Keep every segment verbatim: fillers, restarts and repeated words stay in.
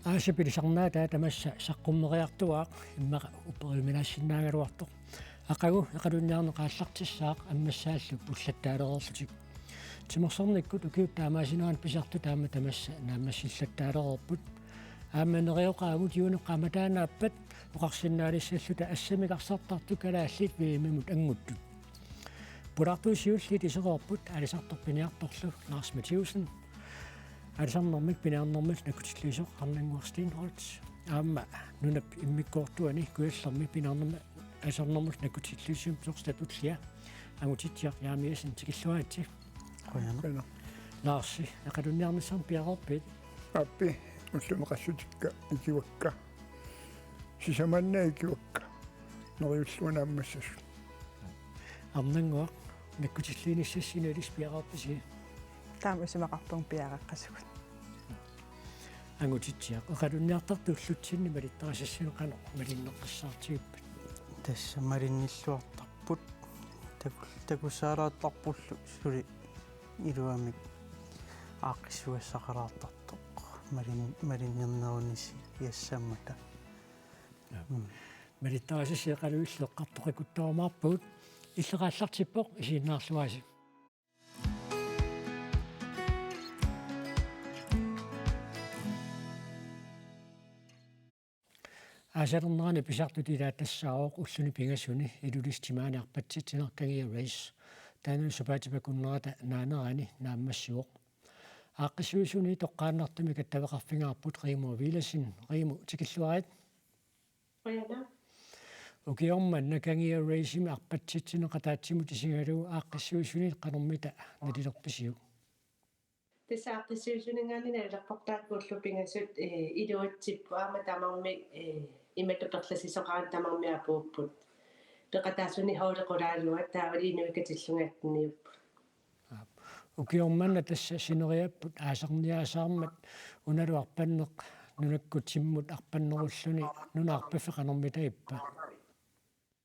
Aasiit pilisarnaataa tamassa saqqummeriartuaaq immaqa uperiuminaassinnaagaluartoq. Aqagu eqalunniarneq aallartissaaq ammassaallu pullattaalereerlutik. Timersornikkut ukiut taamaasineranni pisartut aamma tamassa naammassillattaalereerput. Aamma neriuqaagut juunip qaammataanaappat oqarsinnaalissalluta assamik arsartartut kalaallit V M-imut anguttut. Pulaartuut siulliit isereerput aalisartoq piniartorlu Lars Mathiussen. Aalisarnermik piniarnermillu nakkutilliisoq Arnannguaq Steenholdt. Aamma nunap immikkoortuani Kujallermi piniarnermik aalisarnermillu nakkutilliisumik Torstat Ullia. Angutitsiaq Jaamiassen, tikilluaritsi. Qujanaq. Qujanaq. Larsi, eqalunniarnissamut piareerpit? Aappi, ullumi qallutikka ikivakka. Sisamanna ikivakka. Neriullugu naammassasut. Arnannguaq, nakkutilliinissassinut ilissi piareerpisi? Taama isumaqarpunga piareeqqasugut. Angutitsiaq, eqalunniartartut ullutsinni malittarisassinnut qanoq malinneqqissaartigippat? Tassa malinnilluartarput, taku-, takussaalaartarpullu suli iluamik aaqqissugassaqalaartartoq malin-, malinnernerunisi jassammata. Jaa. Mm. Malittarisassiat eqaluillu eqqartoqikuttorumaarpagut, illit aallartippoq, isiginnaarluarisi. Aasalernerani pisartut ilaat tassaavoq ulluni pingasuni Ilulissat timaani arpatsitsineq Kangia Race. Taanna sapaatip akunnerata naanerani naammassivoq. Aaqqissuisuni toqqaannartumik attaveqarfigaarput Rimo Vilesen. Rimo, tikilluarit. Qujanaq. Ukioq manna Kangia Race-imi arpatsitsineq ataatsimut isigalugu aaqqissuisunit qanormita nalilerpisiuk? Tassa aaqqissuisuninngaanniit nalilerpara taakku ullut pingasut, eh, iluatsipput aamma tamarmik, eh, imatut perlasisoqarani tamarmik apuupput. Peqataasuni holdit qulaaluat taavalu inuit katillugit atteniupput. Aap. Ukioq manna tassa sineriapput aasarniaasaarmat, unalu arpanneq nunakkut timmut arpannerulluni nunap arpaffia qanormita ippa?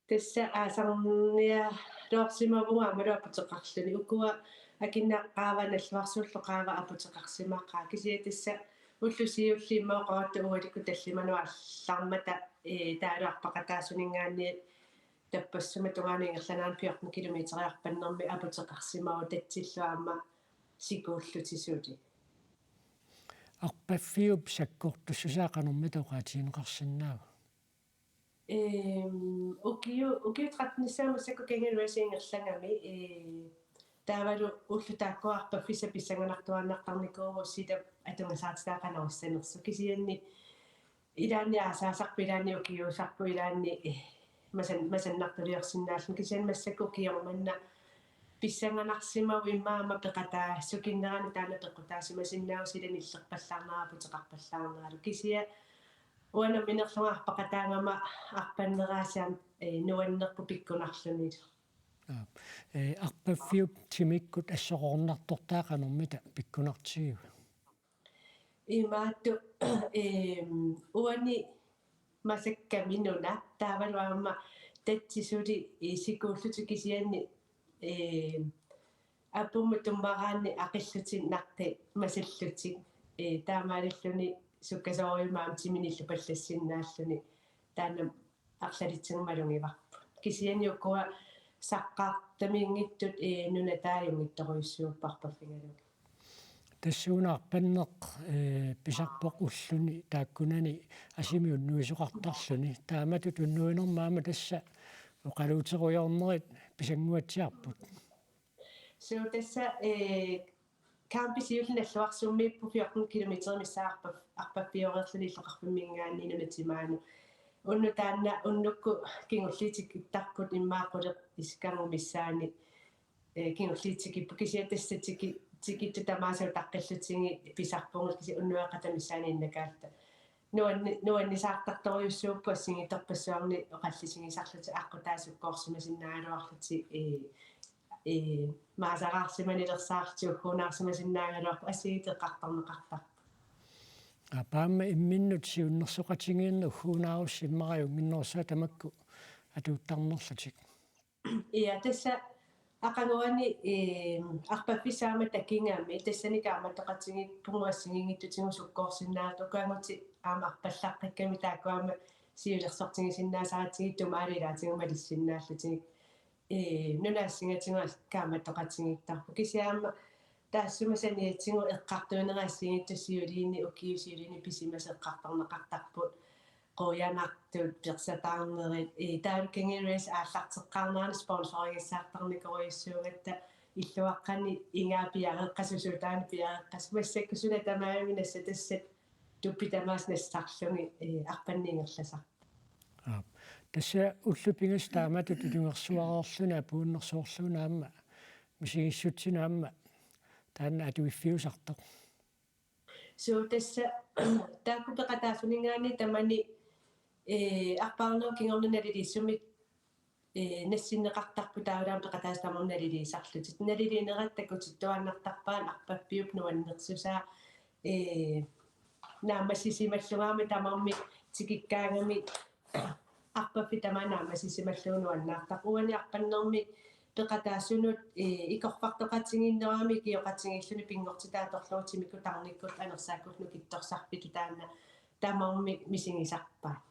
Tassa aasarniaaloorsimavunga aammalu aputeqarluni. Ukua akinnaq qaava nalluarsuullu qaava aputeqarsimaqaat. Kisianni tassa ullut siulliit immaqa oqaratta ualikkut tallimanut allarmata, eh, taavalu arpaqataasuninngaanniit tappassumatungaani ingerlanerani fjorten kilometer arpannermi aputeqarsimavoq tatsillu aamma sikuullutik suli. Arpaffiup sakkortussusaa qanormita oqaatigineqarsinnaava? Ehm, ukiu-, ukiut tretten-issaat massakkut Kangia Race ingerlagami, eh, taavalu ullut taakkua arpaffissat pissanganartuaannartarnikuuvoq silap atugasaartitaa qanoq issanersoq. Kisianni ilaanni aasaasarpoq, ilaanni ukiuusarpoq, ilaanni, eh, masan-, masannartuliorsinnaalluni. Kisianni massakkut ukioq manna pissanganarsimavoq, immaqa aamma peqataasukinnerani taanna peqqutaasimasinnaavoq sila nillerpallaarnera aputeqarpallaarneralu. Kisianni uanga nammineerlunga arpaqataagama arpanneraasian, eh, nuannerpoq pikkunarlunilu. Aap. Eh, arpaffiup timikkut assoqornartortaa qanormita pikkunartigiva? Imaattoq, ehm, uani masakkami nuna, taavalu aamma tatsit suli, eh, sikuullutik kisianni, eh, apummut tummaraanni aqillutik naqqi masallutik, eh, taamaalilluni sukkasoorujussuarmik aamma timi nillupallassinnaalluni taanna arlalitsigut malugivarput. Kisianni ukua saqqartamiinngitsut, eh, nunataajunngitsorujussuupput arpaffigalugit. Tassuuna arpanneq, eh, pisarpoq ulluni taakkunani asimi unnuisoqartarluni. Taamatut unnuinermi aamma tassa oqaluuterujoornerit pisannguatsiarput. Suu tassa, eh, campi siulleq nalluarsummiippoq fjorten kilometer missaat arpa-, arpaffioreerluni illoqarfimminngaanniit nunap timaanut. Unnuk taanna, unnukkut kingulliit tikittarput immaqa quleq isikannguaq missaani, eh, kingulliit tikipput. Kisianni tassa tiki-, tikittup tamaasa utaqqillutigit pisarpugut kisianni unnuap qeqata missaani innakaarta. Nuanni-, nuannisaartartorujussuupput assigiinngitsorpassuarni oqallisigisarlutik aqqutaasut sukkoorsimasinnaagaluarlutik, eh, eh, maasaraarsimanilersaarlutik ugguunaarsimasinnaagaluarput assigiinngitsut eqqartorneqartarput. Aap, aamma imminnut siunnersoqatigiinneq ugguunaarussi immaqa ajunnginnerussaaq tamakku atuuttarnerlutik. Ja, tassa aqaguani, eh, arpaffissaq aamma takigami, tassani kaammattoqatigiippugut assigiinngitsutigut sukkoorsinnaasut ukiakkut aamma arpallaqqikkamik taakku aamma siulersortigisinnaasaratsigu tumaali ilaatigut malissinnaallutigit. Ee, nunaassingatigut kaammattoqatigiittarput. Kisianni aamma taassuma saniatigut eqqartuinerit assigiinngitsut siuliini, ukiut siuliini pisimasut eqqartorneqartarput. Qujanartut, piareersarnerit, ee, taavalu Kangaroos aallarteqqaarnerani sponsorigissaartarnikorujussuugatta illuaqqani ingaa piareeqqasoq, suut taanna piareeqqasoq, massakkut suna tamarmi nassatassat tuppit tamaasa nassarlugit, ee, arpanneq ingerlasarput. Aap. Tassa ullut pingasut taamatut ilungersuareerluni apuunnersoorluni aamma misigissutsineq aamma taanna atuiffiusartoq. Suu, tassa taakku peqataasuninngaanniit tamani, ee, arpaarnerup kingorna naliliissumik, ee, nassinneqartarput, taavalu aamma peqataasut tamarmik naliliisarlutik. Naliliinerat takutittuaannartarpaat arpaffiup nuannersusaa, ee, naammassisimallugu aamma tamarmik tikikkaangamik arpaffik tamaat naammassisimallugu nuannaartarpoq. Uani arpannermi peqataasunut, ee, ikorfartoqatigiinnerugamik ikioqatigiilluni pinngortitat atorlugu timikkut tarnikkut anersaakkullu nukittorsarfittut taanna tamarmik misigisarpaat.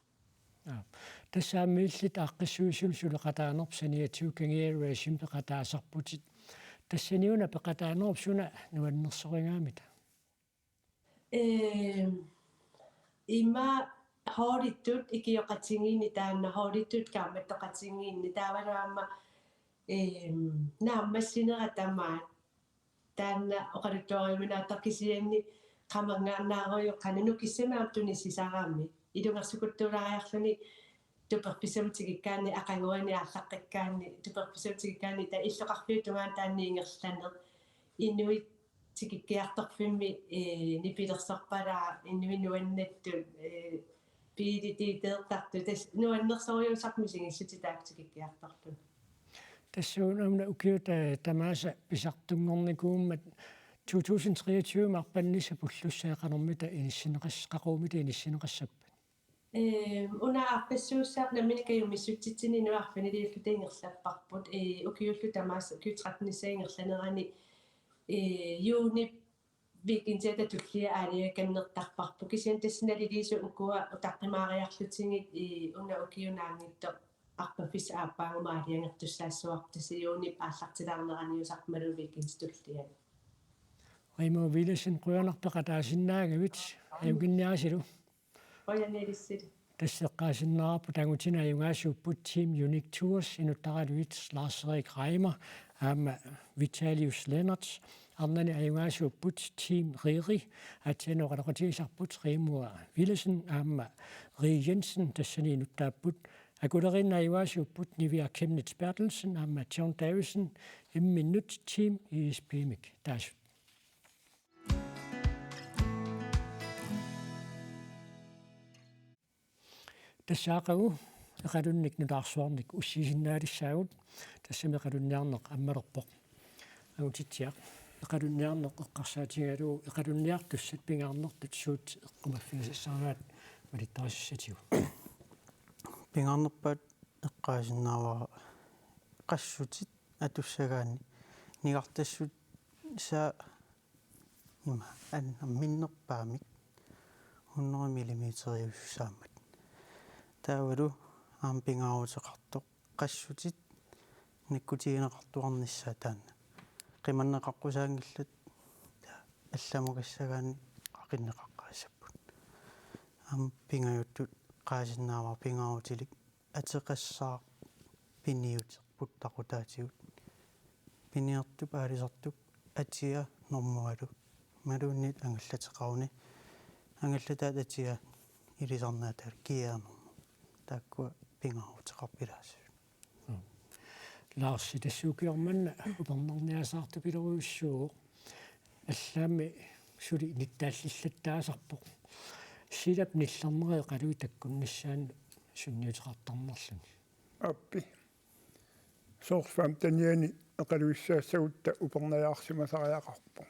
Aap. Tassa aamma illit aaqqissuissummik suleqataanerup saniatigut Kangaroosimi peqataasarputit. Tassaniuna peqataanerup suna nuannersorigaamita? Ee, ima holdittut ikioqatigiinni, taanna holdittut kaammattoqatigiinni, taavalu aamma, ee, naammassinera tamaat. Taanna oqaluttuariuminaattoq, kisianni qamanngaannaarujuk qanoq nukissamik aamma tunisisaramik. Ilungersukkuttuulaariarluni tuperfissamik tikikkaanni, aqaguani aallaqqikkaanni, tuperfissamik tikikkaanni, taava illoqarfiup tungaanut taanna ingerlaneq. Inuit tikikkiartorfimmi, ee, nipilersorpalaaq, inuit nuannattut, ee, piilitiiteertartut, tassa nuannersorujussuusarput misigissutsit taakku tikikkiartorlugit. Tassuuna una ukiut, ee, tamaasa pisartunngornikuummat to tusind treogtyve arpannissap ullussai qanormita inissinneqas-, qaqugumitta inissinneqassappat? Ee, una arpassuussaaq nammineq kajumissutsitsinni inuit arfiniliulluta ingerlapparput. Ee, ukiullu tamaasa ukiut tretten-issaat ingerlanerani, ee, juunip weekendiata tullia aalajangerneqartarparput. Kisianni tassa naliliisut ukua utaqqimaariarlutigit, ee, una ukioq naanngitsoq arpaffissap aappaaguma aalajangertussaassavarput, tassa juunip aallartilaarneraniusarput imaluunniit weekendip tulliani. Raymond Villadsen, qujanaq peqataasinnaagavit, ajunnginniarisilu. Qujanaq ilissilu. Tassa eqqaasinnaavarput angutini ajugaasuupput Team Unique Tours, inuttaraluit Lars Erik Reimer aamma Vitalius Lennert. Arnani ajugaasuupput Team Riri, aatsaat oqaloqatigisarput Raymond Villadsen aamma Ri Jensen, tassani inuttaapput. Akuleriinni ajugaasuupput Nivia Chemnitz Berthelsen aamma John Davidsen, imminnut Team I S P-mik taasut. Tassa aqagu Eqalunnik nutaarsuarnik ussiisinnaalissaagut, tassami Eqalunniarneq ammalerpoq. Angutitsiaq, Eqalunniarneq eqqarsaatigalugu Eqalunniartussat pingaarnertut suut eqqumaffigisassaraat malittarisassatigut? Pingaarnerpaat eqqaasinnaavara qassutit atussagaanni, nigartassut saa ima an-, amminnerpaamik hundrede millimeteriusussaammat. Taavalu aamma pingaaruteqartoq qassutit nakkutigineqartuarnissaat taanna. Qimanneqaqqusaanngillat, taava allamukassagaanni qaqinneqaqqaassapput. Aamma pingajuttut eqqaasinnaavara pingaarutilik ateqassaaq piniuterput taqutaatigut. Piniartup aalisartup atia normualu, imaluunniit angallateqaruni, angallataata atia ilisarnaatalu kianermu. Taakkua pingaaruteqarpilaassuit. Lars, tassa ukioq manna upernarniasaartupilorujussuuvoq. Allaammi suli nittaallillattaasarpoq. Silap nillernerit Eqaluit takkunnissaannut sunniuteqartarnerluni. Aappi. Soorlu femtenianni Eqalussaassagutta upernajaarsimasariaqarpoq.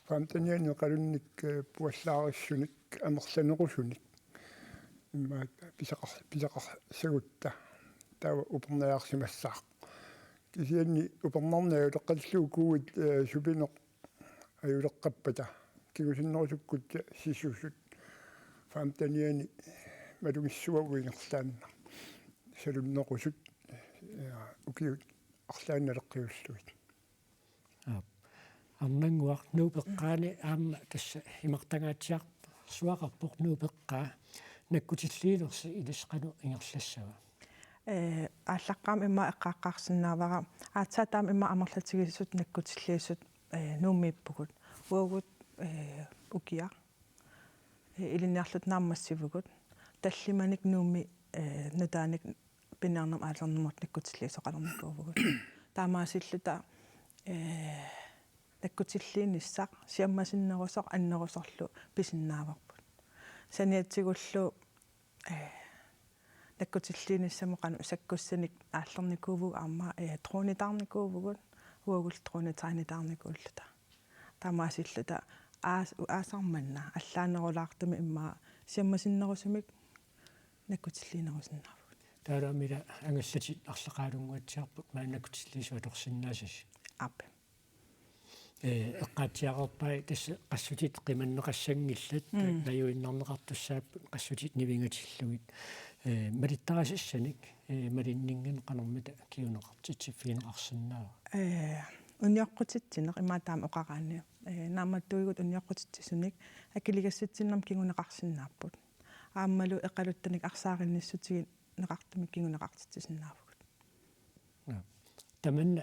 Femtenianni Eqalunnik, eh, puallaarissunik, amerlanerusunik. Immaqa pisaqar-, pisaqassagutta taava upernajaarsimassaaq. Kisianni upernarneq ajuleqqallugu kuuit, eh, supineq ajuleqqappata. Kingusinnerusukkut sisusut. Aamma taniani malugissuagut ingerlaannaq. Salunnerusut, ja, ukiut arlaannik naleqqiullugit. Aap. Arnannguaq, Nuup eqqaani aamma tassa imartangaatsiarsuaqarpoq, Nuup eqqaa nakkutilliinersi ilissi qanoq ingerlassava? Ee, aallaqqaammut immaqa eqqaaqqaarsinnaavara, aatsaat taama immaqa amerlatigisut nakkutilliisut, ee, Nuummiippugut. Uagut, ee, ukiaq, ee, ilinniarluta naammassivugut. Tallimanik Nuummi, ee, nutaanik piniarnermut aallarnermut nakkutilliisoqalernikuuvugut. Taamaasilluta, ee, nakkutilliinissaq siammasinnerusoq annerusorlu pisinnaavarput. Saniatigullu, ee, nakkutilliinissamut qanoq sakkussanik aallernikuuvugut aamma, ee, dronitaarnikuuvugut, uagullu dronitaarnitaarnikuulluta. Taamaasilluta aas-, aasaq manna allaanerulaartumik immaqa siammasinnerusumik nakkutilliinerusinnaavugut. Taavalu ila angallatit arlaqaalunnguatsiarput maani nakkutilliisut atorsinnaasasi. Aap. Ee, eqqaatsiareerpai tassa qassutit qimanneqassanngillat, mm, najuinnarneqartussaapput qassutit nivingatillugit. Ee, malittarisassanik, ee, malinninnginneq qanormita kinguneqartitsiffigineqarsinnaava? Ee, unioqqutitsineq immaqa taama oqaraanni. Ee, naammattuigut unioqqutitsisunik akiligassatsinnermik kinguneqarsinnaapput. Aammalu eqaluttanik arsaarinnissutigineqartumik kinguneqartitsisinnaavugut. Naa. Tamanna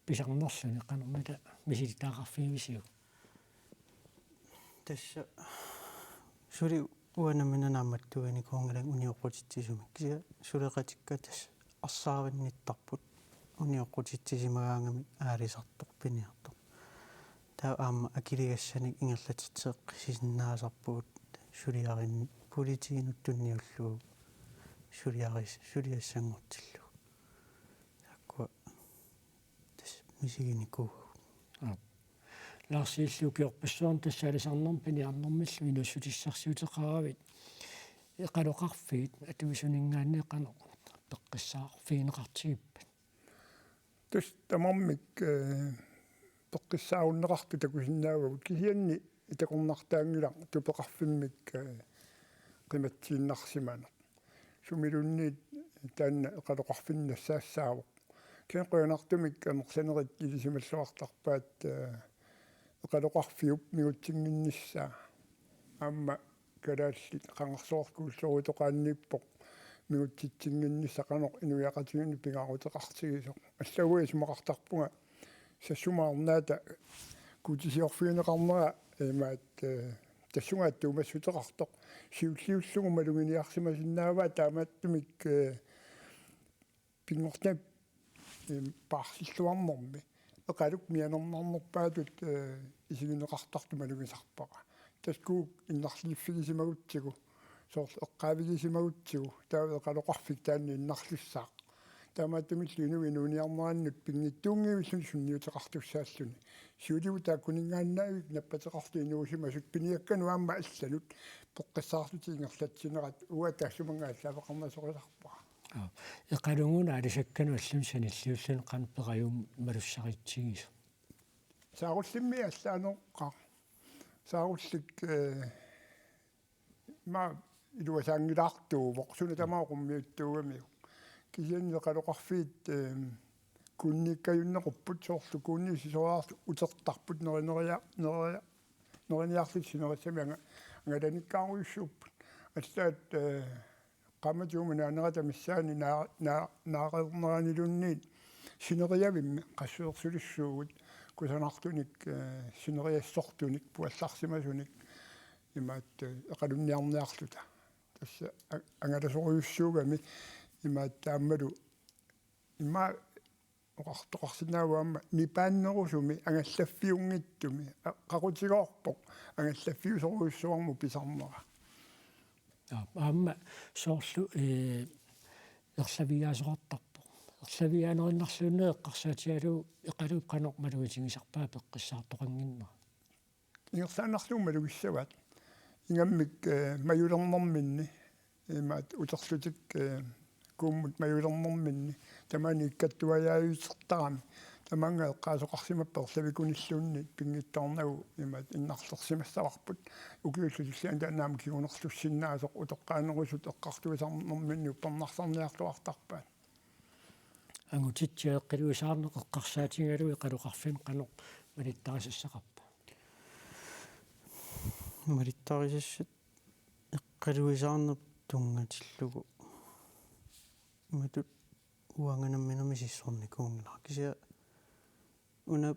pisarnerluni qanormita misilittagaqarfigivisiuk? Tassa suli uanga nammineq naammattuinikuunngilanga unioqqutitsisumik. Kisianni suleqatikka tassa arsaarinnittarput unioqqutitsisimagaangamik aalisartoq piniartoq. Taava aamma akiligassanik ingerlatitseqqissisinnaasarpugut suliarin-, politiinut tunniullugu suliaris-, suliassanngortillugu. Taakkua tassa misiginikuuagut. Aap. Lars, illit ukiorpassuarni tassa aalisarnermik piniarnermillu inuussutissarsiuteqaravit. Eqaloqarfiit atuisuninngaanniit qanoq peqqissaarfigineqartigippat? Tassa tamarmik, ee, peqqissaarunneqartut takusinnaavagut, kisianni takornartaanngilaq tupeqarfimmik, ee, qimatsiinnarsimaneq. Sumiluunniit taanna eqaloqarfinni nassaassaavoq. Kisianni qujanartumik amerlanerit ilisimalluartarpaat, ee, eqaloqarfiup mingutsinnginnissaa. Aamma kalaallit qangarsuarkuulloriutoqaanniippoq mingutsitsinnginnissaq qanoq inuiaqatigiinnut pingaaruteqartigisoq. Allat uanga isumaqartarpunga Sassumaarnaata kuutisiorfigineqarnera imaat, ee, tassunga attuumassuteqartoq. Siulliullugu maluginiarsimasinnaavaa taamaattumik, ee, pinngortitami, em, paarsilluarnermi. Eqaluk mianernarnerpaatut, ee, isigineqartartut malugisarpara. Tassa kuuk innarliiffigisimagutsigu, soorlu eqqaavigisimagutsigu, taava eqaloqarfik taanna innarlissaaq. Taamaattumillu inuit inuuniarnerannut pinngitsuunngivilluni sunniuteqartussaalluni. Siuligut taakkuninngaannaavik nappateqartut inuusimasut piniakkanut aamma allanut peqqissaarlutik ingerlatsinerat uanga taassumannga allaaveqarnasorisarpara. Aa, eqalunnguaq aalisakkanut allanut sanilliulluni qanoq perajummat malussaritsigisoq? Saarullimmik allaaneroqqa. Saarullik, ee, ima iluasaanngilaartuuvoq, suna tamaat qummiuttuugamiuk. Kisianni eqaloqarfiit, ee, kuunniikkajunnequpput, soorlu kuunniit sisoriarlutik utertarput nerineria-, neria-, neriniarlutik sinerissami anga-, angalanikkaarujussuupput. Allaat, ee, qaammatip uuminngaanneerata missaani naa-, naa-, naareerneraniluunniit sineriavimmi qassuersulissuugut kusanartunik, ee, sineriassortunik puallarsimasunik imaat, ee, eqalunniarniarluta. Tassa a-, angalasorujussuugami imaat aammalu ima oqartoqarsinnaavoq aamma nipaannerusumi angallaffiunngitsumi, a-, qaqutigoorpoq angallaffiusorujussuarmut pisarnera. Aa, aamma soorlu, ee, erlavigaasoqartarpoq. Erlavigaanerinnarluunniit eqqarsaatigalugu eqaluup qanoq malugitigisarpaa peqqissaartoqannginnera. Ingerlaannarlugu malugissavaat. Ingammik, ee, majulernerminni, imaat uterlutik, ee, kuummut majulernerminni, tamaani ikkattuajaajutertarami. amaannga eqqaasoqarsimappat perlavikunilluunniit pinngitsoornagu imaat innarlersimassavarput. Ukiullu tulliani taanna aamma kingunerlussinnaasoq utoqqaanerusut eqqartuisarnerminni uppernarsarniarluartarpaat. Angutitsiaq eqqaluisaarneq eqqarsaatigalugu eqaloqarfinni qanoq malittarisassaqarpa? Malittarisassat eqqaluisaarneq tunngatillugu. Imatut uanga namminermi sissornikuunngilaq. Kisianni una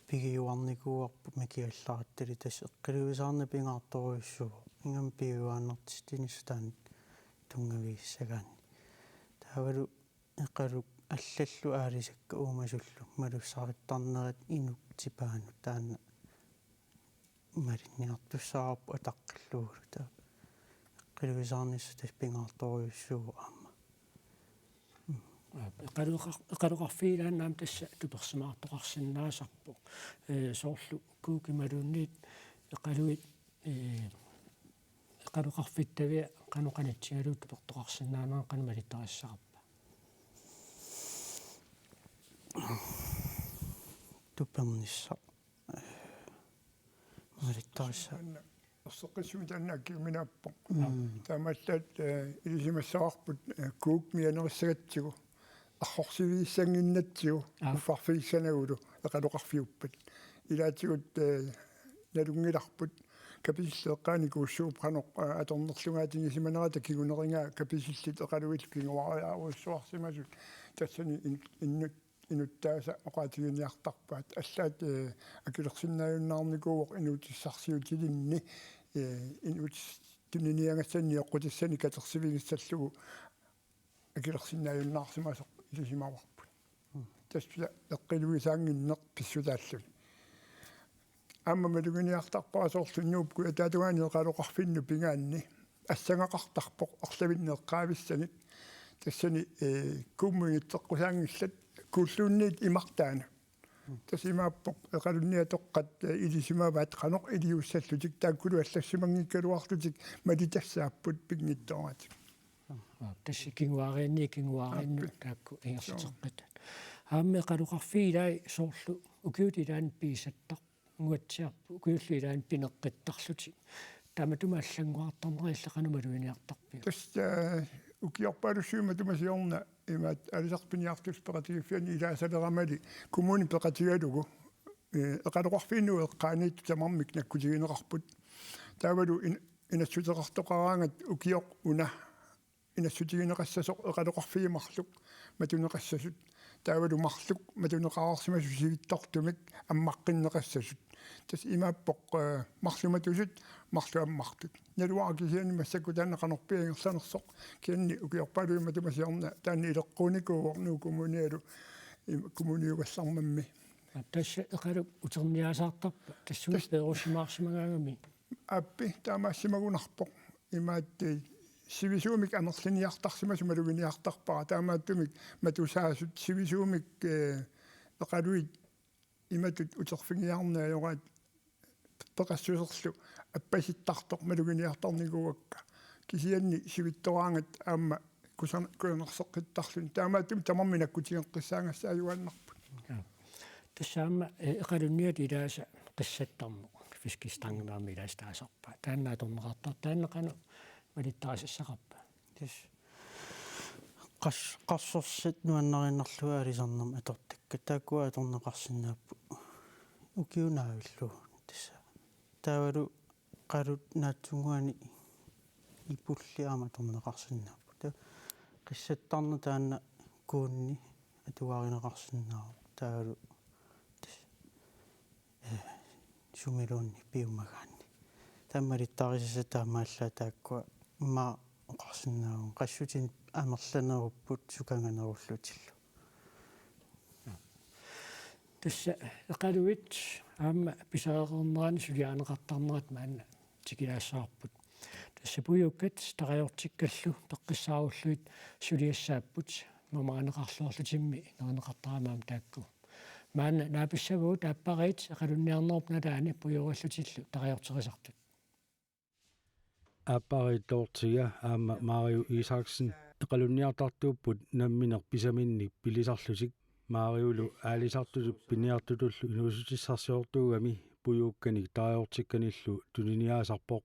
pigiuarnikuuarput mikiallarattali tassa eqqaluisaarneq pingaartorujussuuvoq. Ingammik piujuaannartitsinissaa taanna tunngavigassagaanni. Taavalu eqaluk allallu aalisakkat uumasullu malussarittarnerat inuttut tipaanut taanna malinniartussaavarput ataqqillugulu. Taava eqqaluisaarnissaq tassa pingaartorujussuuvoq aamma. Eqaloqar-, eqaloqarfiit ilaanni aamma tassa tupersimaartoqarsinnaasarpoq. Ee, soorlu Kuuk imaluunniit eqaluit, ee, eqaloqarfittavia qanoq qanitsigalugu tupertoqarsinnaanerannut qanoq malittarisassaqarpa? Tupernissaq. Malittarissaaq. Erseqqissumik taanna akiuminaappoq. Mm. Taamaallaat, eh, ilisimassavarput, eh, Kuuk mianerissagatsigu. Errorsivigissannginatsigu, Aap. Uffarfigissanagulu, eqaloqarfiuppat. Ilaatigut, eh, nalunngilarput, kapisillit eqqaanikuussuupput qanoq, eh, atornerlugaatigisimanerata kingunerigaa kapisillit eqaluillu kinguariarujussuarsimasut. Tassani in-, innut inuttaasa oqaatiginiartarpaat. Allaat, eh, akilersinnaajunnaarnikuuvoq inuutissarsiutilinni, eh, inuutis-, tuniniagassanni eqqutissanni katersivigissallugu akilersinnaajunnaarsimasoq ilisimavarput. Mm. Tassa eqqiluisaannginneq pissutaalluni. Aamma maluginiartarpara soorlu Nuup Kujataatungaani eqaloqarfinnut pigaanni. Assagaqartarpoq arlalinnik eqqaavissanik. Tassani, eh, Kuummut initteqqusaanngillat Kuulluunniit imartaanut. Tassa imaappoq eqalunniatoqqat, eh, ilisimavaat qanoq iliussallutik taakkulu allassimanngikkaluarlutik malitassaapput pinngitsooratik. Aa, tassa kinguaariinni kinguaariinnut Aappi. Taakku ingerlateqqat. Suu. Aamma eqaloqarfiit ilaat soorlu ukiut ilaanni pigisattarput. Nuatsiarput ukiullu ilaanni pineqqittarlutik. Tamatuma allanngorartarneri illit qanoq maluginiartarpiuk? Tassa, eh, ukiorpaalussuit matuma siorna imaat aalisartut piniartullu peqatigiiffianni ilaasaleramali kommuni peqatigalugu, eh, eqaloqarfiinut eqqaaniittut tamarmik nakkutigineqarput. Taavalu in-, inassuteqartoqaraangat ukioq una inassutigineqassasoq eqaloqarfiit marluk matuneqassasut. Taavalu marluk matuneqareersimasut sivitsortumik ammaqqinneqassasut. Tassa imaappoq, eh, marluk matusut, marluk ammartut. Naluara kisianni massakkut taanna qanorpiaq ingerlanersoq. Kisianni ukiorpaaluit matuma siorna taanna ileqquunikuuvoq Nuuk Kommunialu im-, kommuniugallarmammi. Tassa eqaluk uterniaasaartarpa, tassunga Tassa- peerussimaarsimagaangami. Aappi, taamaasimagunarpoq. Imaattoq sivisuumik amerliniartarsimasut maluginiartarpara. Taamaattumik matusaasut sivisuumik, eh, eqaluit imatut uterfigiarneq ajoraat peqassuserlu appasittartoq maluginiartarnikuuakka. Kisianni sivitsoraangat aamma kusan-, kusanarseqqittarluni. Taamaattumik tamarmik nakkutigeqqissaagassaajuaannarput. Jaa. Tassa aamma, eh, eqalunniat ilaasa qissattarneq, Fiskestangimik aamma ilaasa taasarpaat. Taanna atorneqartartoq, taanna qanoq malittarisassaqarpa? Tassa qas-, qarsorsat nuannariinnarlugit aalisarnermut atortakkat. Taakkua atorneqarsinnaapput ukiup naavillugu. Tassa. Taavalu qalut naatsunnguani ipulli aamma atorneqarsinnaapput. Taava qissattarneq taanna kuunni atuarineqarsinnaavoq. Taavalu tassa, eh, sumiluunniit piumagaanni. Taava malittarisassat taamaallaat taakkua immaqa oqarsinnaavunga qassutinik amerlanerupput sukanganerullutillu. Tassa eqaluit aamma pisarinerani suliarineqartarnerat maanna tikilaassavarput. Tassa pujuukkat tarajortikkallu peqqissaarullugit suliassaapput, mamarineqarluarlutimmi nerineqartarami aamma taakku. Maanna naapissavagut aappariit eqalunniarnerup nalaani pujuugallutillu tarajorterisartut. Aappariit Dorthea aamma Mariu Isaksen eqalunniartartuupput nammineq pisaminnik pilisarlutik. Maariulu aalisartutut piniartutullu inuussutissarsiortuugami pujuukkanik tarajortikkanillu tuniniaasarpoq.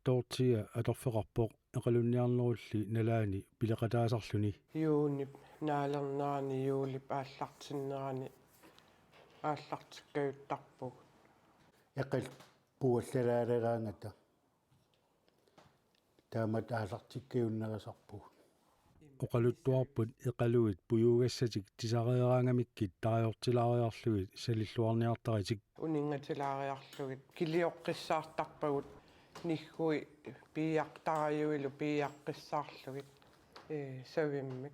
Toortia atorfeqarpoq eqalunniarnerulli nalaani pileqataasarluni. Juunip naalernerani, juulip aallartinnerani aallartikkajuttarpugut. Eqaluit puallalaaleraangata taamatut aallartikkajunnerusarpugut. Oqaluttuarput eqaluit pujuugassatik tisareeraangamikkit tarajortilaariarlugit salilluarniartaritik. Uninngatilaariarlugit kilioqqissaartarpagut, niggui piiartarajuilu piiaqqissaarlugit, ee, savimmik.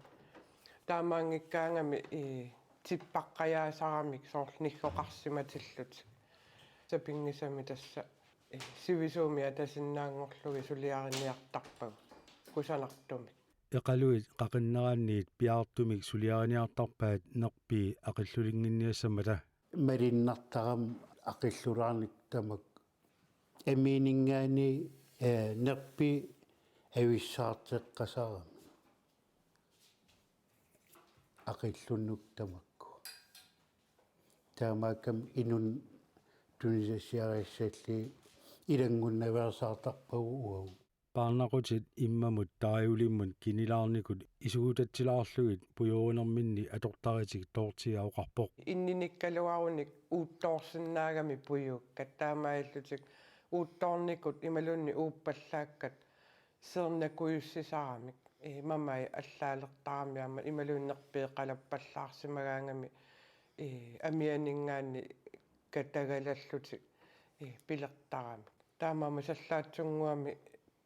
Taamaanngikkaangami, ee, tippaqqajaasaramik soorlu niggoqarsimatillutik. Sapinngisami tassa, ee, sivisuumik atasinnaanngorlugit suliariniartarpagut kusanartumik. Eqaluit qaqinneranniit piaartumik suliariniartarpaat nerpii aqillulinnginniassammata. Malinnartarami aqillulaarnikkut tamakku. Amiininngaanniit, ee, nerpii avissaarteqqasarami. Aqillunnik tamakku. Taamaakkami inunnut tunisassiarissallugit ilanngunnaveersaartarpagut uagut. Paarnaqutit immamut tarajulimmut kinilaarnikut isugutatsilaarlugit pujoorinerminni atortaritik Toortia oqarpoq. Inninikkaluarunik uuttoorsinnaagami pujuukkat, taamaalillutik uuttoornikut imaluunniit uuppallaakkat seernakujussisaramik. Ee, mamai allaalertarami aamma imaluunniit nerpiit qalappallaarsimagaangami, ee, amianinngaanniit katagalallutik, ee, pilertaramik. Taamaammat sallaatsunnguamik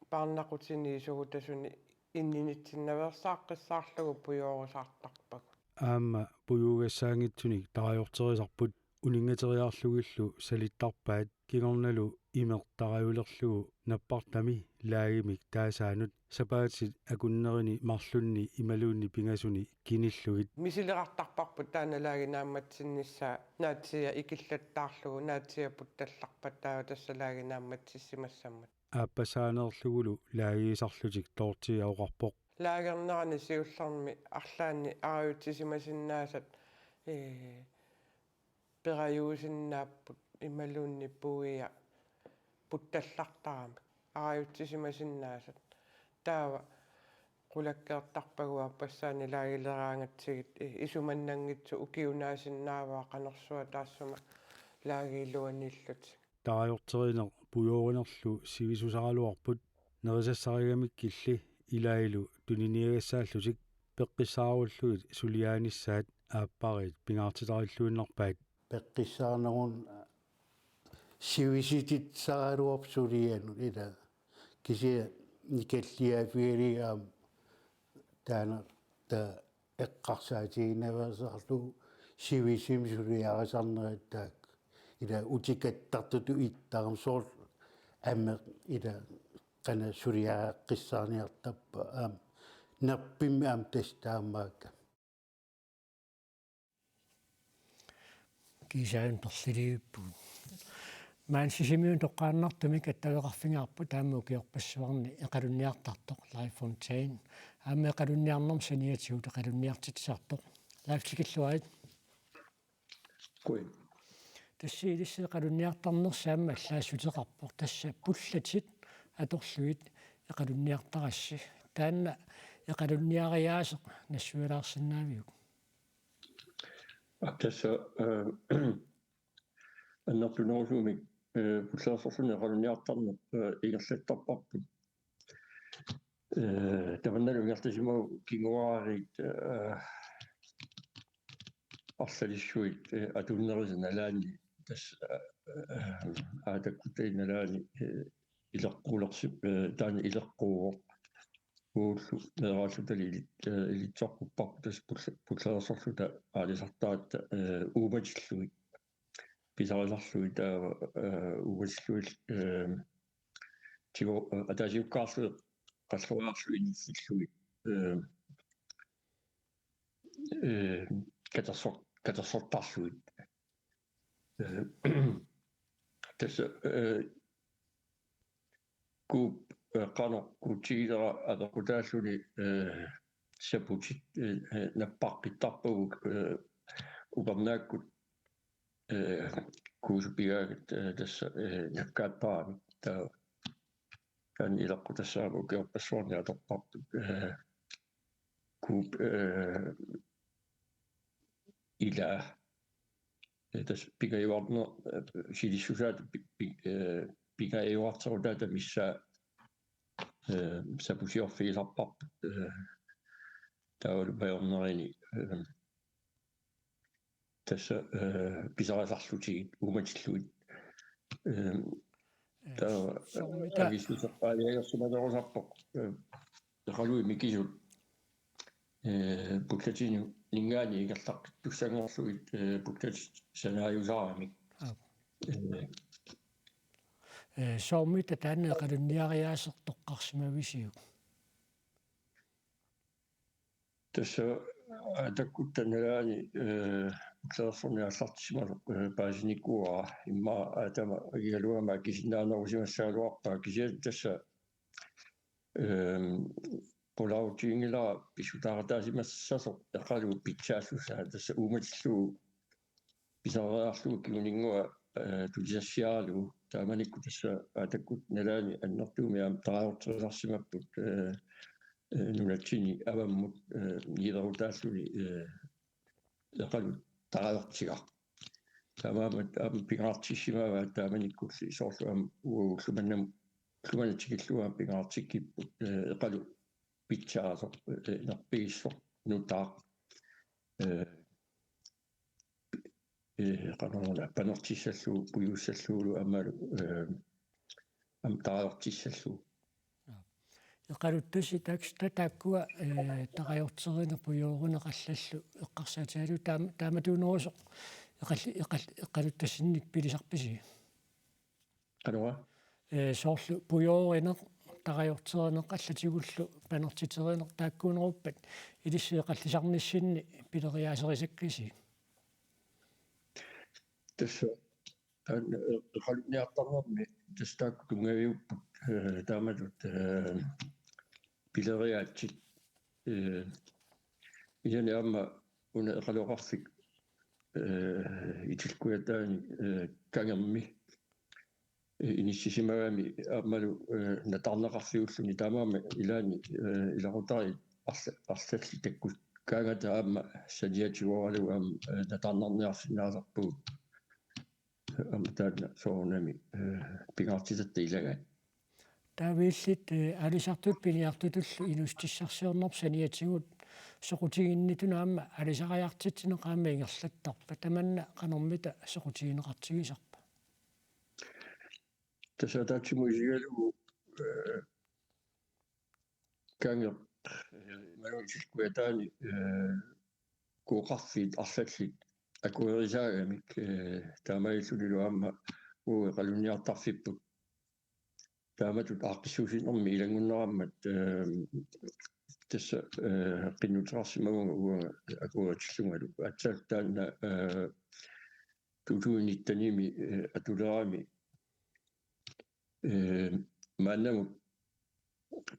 paarnaqutini isugutasunik inninitsinnaveersaaqqissaarlugu pujoorusaartarpagut. Aamma pujuugassaanngitsunik tarajorterisarput, uninngateriarlugillu salittarpaat kingornalu imeq tarajulerlugu nappartami laagimik taasaanut sapaatit akunnerini marlunni imaluunniit pingasuni kinillugit. Misilerartarparput taanna laagi naammatsinnissaa naatsiiat ikillattaarlugu, naatsiiat puttallarpat taava tassa laagi naammatsissimassammat. Aappassaaneerlugulu laagiisarlutik Toortia oqarpoq. Laagernerani siullermi arlaanni arajutsisimasinnaasat, ee, perajuusinnaapput imaluunniit puia puttallartaramik arajutsisimasinnaasat. Taava qulakkeertarpagut aappassaanik laagileraangatsigit, ee, isumannanngitsoq ukiunaasinnaavaa qanorsuaq taassuma laagiiluaniillutik. Tarajorterineq pujoorinerlu sivisusaraluarput, nerisassarigamikkilli ilaallu tuniniagassaallutik peqqissaarullugit suliaanissaat aappariit pingaartitarilluinnarpaat. Peqqissaarneruna sivisutissaraluarpoq sulianut ila. Kisianni nikalliaaffigalugu aamma taanna ta eqqarsaatigiinnaveersaarlugu sivisumik suliarisarnerit taakku. Ila utikattartutut ittarami soorlu ameq ila qanoq suliareqqissaarniartarpa aamma nerpimmi aamma tassa taamaakka. Kiisalu torlilivippugut. Maani Sisimiuni toqqaannartumik attaveqarfigaarput taama ukiorpassuarni eqalunniartartoq Leif Fontaine. Aamma eqalunniarnermut saniatigut eqalunniartitsisartoq. Leif, tikilluarit. Kui. Tassa ilissi eqalunniartarnersi aamma allaassuteqarpoq. Tassa pullatit atorlugit eqalunniartarassi. Taanna eqalunniariaaseq nassuialaarsinnaaviuk? Aa, tassa, eh, annertunerusumik, eh, pulleersorluni eqalunniartarneq, eh, ingerlattarparput. Eh, tamannalu ingerlasimagukkit kinguaariit, eh, arlalissuit, eh, atuunnerisa nalaanni tassa, eh, aatakkutta nalaani, eh, ileqquulersi-, eh, taanna ileqquuvoq. Uullu meeraallutali ilit-, eh, ilitsoqqupparput tassa pulla-, pulleersorluta aalisartaratta, eh, uumatillugit. Pisarisarlugit taava, eh, uumatillugit, eh, tigu-, eh, ataasiakkaarlugit qalloriarlugit iniffillugit, eh, eh, katersor-, katersortarlugit. Eh, tassa, eh, Kuup, eh, qanoq kuutigilera apeqqutaalluni, eh, saputit, eh, eh, nappaqqittarpagut, eh, upernaakkut, eh, kuusut pigaagut, eh, tassa, eh, nakkaattaramik. Taava taanna ileqqutassaagut ukiorpassuarni atorparput, eh, kuup, eh, ilaa. Eh, tassa pingajuarne-, eh, silissusaat pi-, pi-, eh, pingajuarterutaata missaa, eh, sapusiorfigisarparput, eh, taavalu pajornerini, eh, tassa, eh, pisarisarlutigit uumatillugit. Eh, Eh, taava, soormita- avissuseqqaaliagersimanerusarpoq. Eh, Eqaluit mikisut, eh, pullatininngaanniit ingerlaqqittussanngorlugit, eh, pullatit sanaajusaramik. Aap. Eh, Eh, soormita taanna eqalunniariaaseq toqqarsimavisiuk? Tassa, eh, Aatakkutta nalaani, eh, Ulloqarfimmi aallartissimasoq, eh, paasinikuuara, immaqa aatama agigaluama akisinnaanerusimassagaluarpaa, kisianni tassa, ehm, qularuutiginngilara pissutaaqataasimassasoq Eqaluup pitsaassusaa, tassa uumatillugu pisariarlugu kinguninngua, eh, tutisassiaralugu, taamanikkut tassa Aatakkutta nalaani annertuumik aamma tarajorterisarsimapput, eh, eh, nunatsinni avammut, eh, niilerutaalluni, eh, Eqalu tarajortigaq. Taamaammat aamma pingaartissimavaat taamanikkulli, soorlu aamma uagut ulloq manna, ulloq manna tikillugu aamma pingaartikkipput, eh, Eqalu pitsaasoq, eh, inerpigissoq nutaaq, eh, eh, qanoruna, panertissallugu, pujuussallugulu aammalu, eh, aamma tarajortissallugu. Eqaluttasi taaks-, ta-, taakkua, eh, tarajorterineq, pujoorineq allallu eqqarsaatigalugu taam-, taamatuunerusoq eqalli-, eqal-, eqaluttasinnik pilisarpisi? Qanoq? Eh, soorlu pujoorineq, tarajorterineq allatigullu panertiterineq taakkuuneruppat ilissi eqallisarnissinni pileriaaserisakkisi? Tassa taanna, eh, eqalunniartarnermi tassa taakku tunngaviupput, eh, taamatut, eh, pileriaatsit, eh, kisianni aamma una Eqaloqarfik, eh, Itilleq Kujataani, eh, kangermi, eh, inissisimagami aammalu, eh, nataarneqarfiulluni, taamaammat ilaanni, eh, ilaqutariit arla-, arlallit takkussaagatta aamma saniatigooralugu aamma, eh, nataarnarniarsinnaasarpugut. Aamma taanna soorunami, eh, pingaartitatta ilagaat. Taava illit, eh, aalisartutut piniartutullu inuussutissarsiornerput saniatigut soqutiginnittut aamma aalisariartitsineq aamma ingerlattarpa? Tamanna qanormita soqutigineqartigisarpa? Tassa ataatsimut isigalugu, eh, kangeq, eh, imaluunniit Itilleq Kujataani, eh, Kuuqarfiit arlallit akuerisaagamik, eh, taamaalillunilu aamma uagut eqalunniartarfipput taamatut aaqqissuussinermi ilanngunnerammat, eh, tassa, eh, qinnuteqarsimavunga uanga akueritillungalu. Aatsaat taanna, eh, to tusind nittenimi, eh, atulerami, eh, maannamut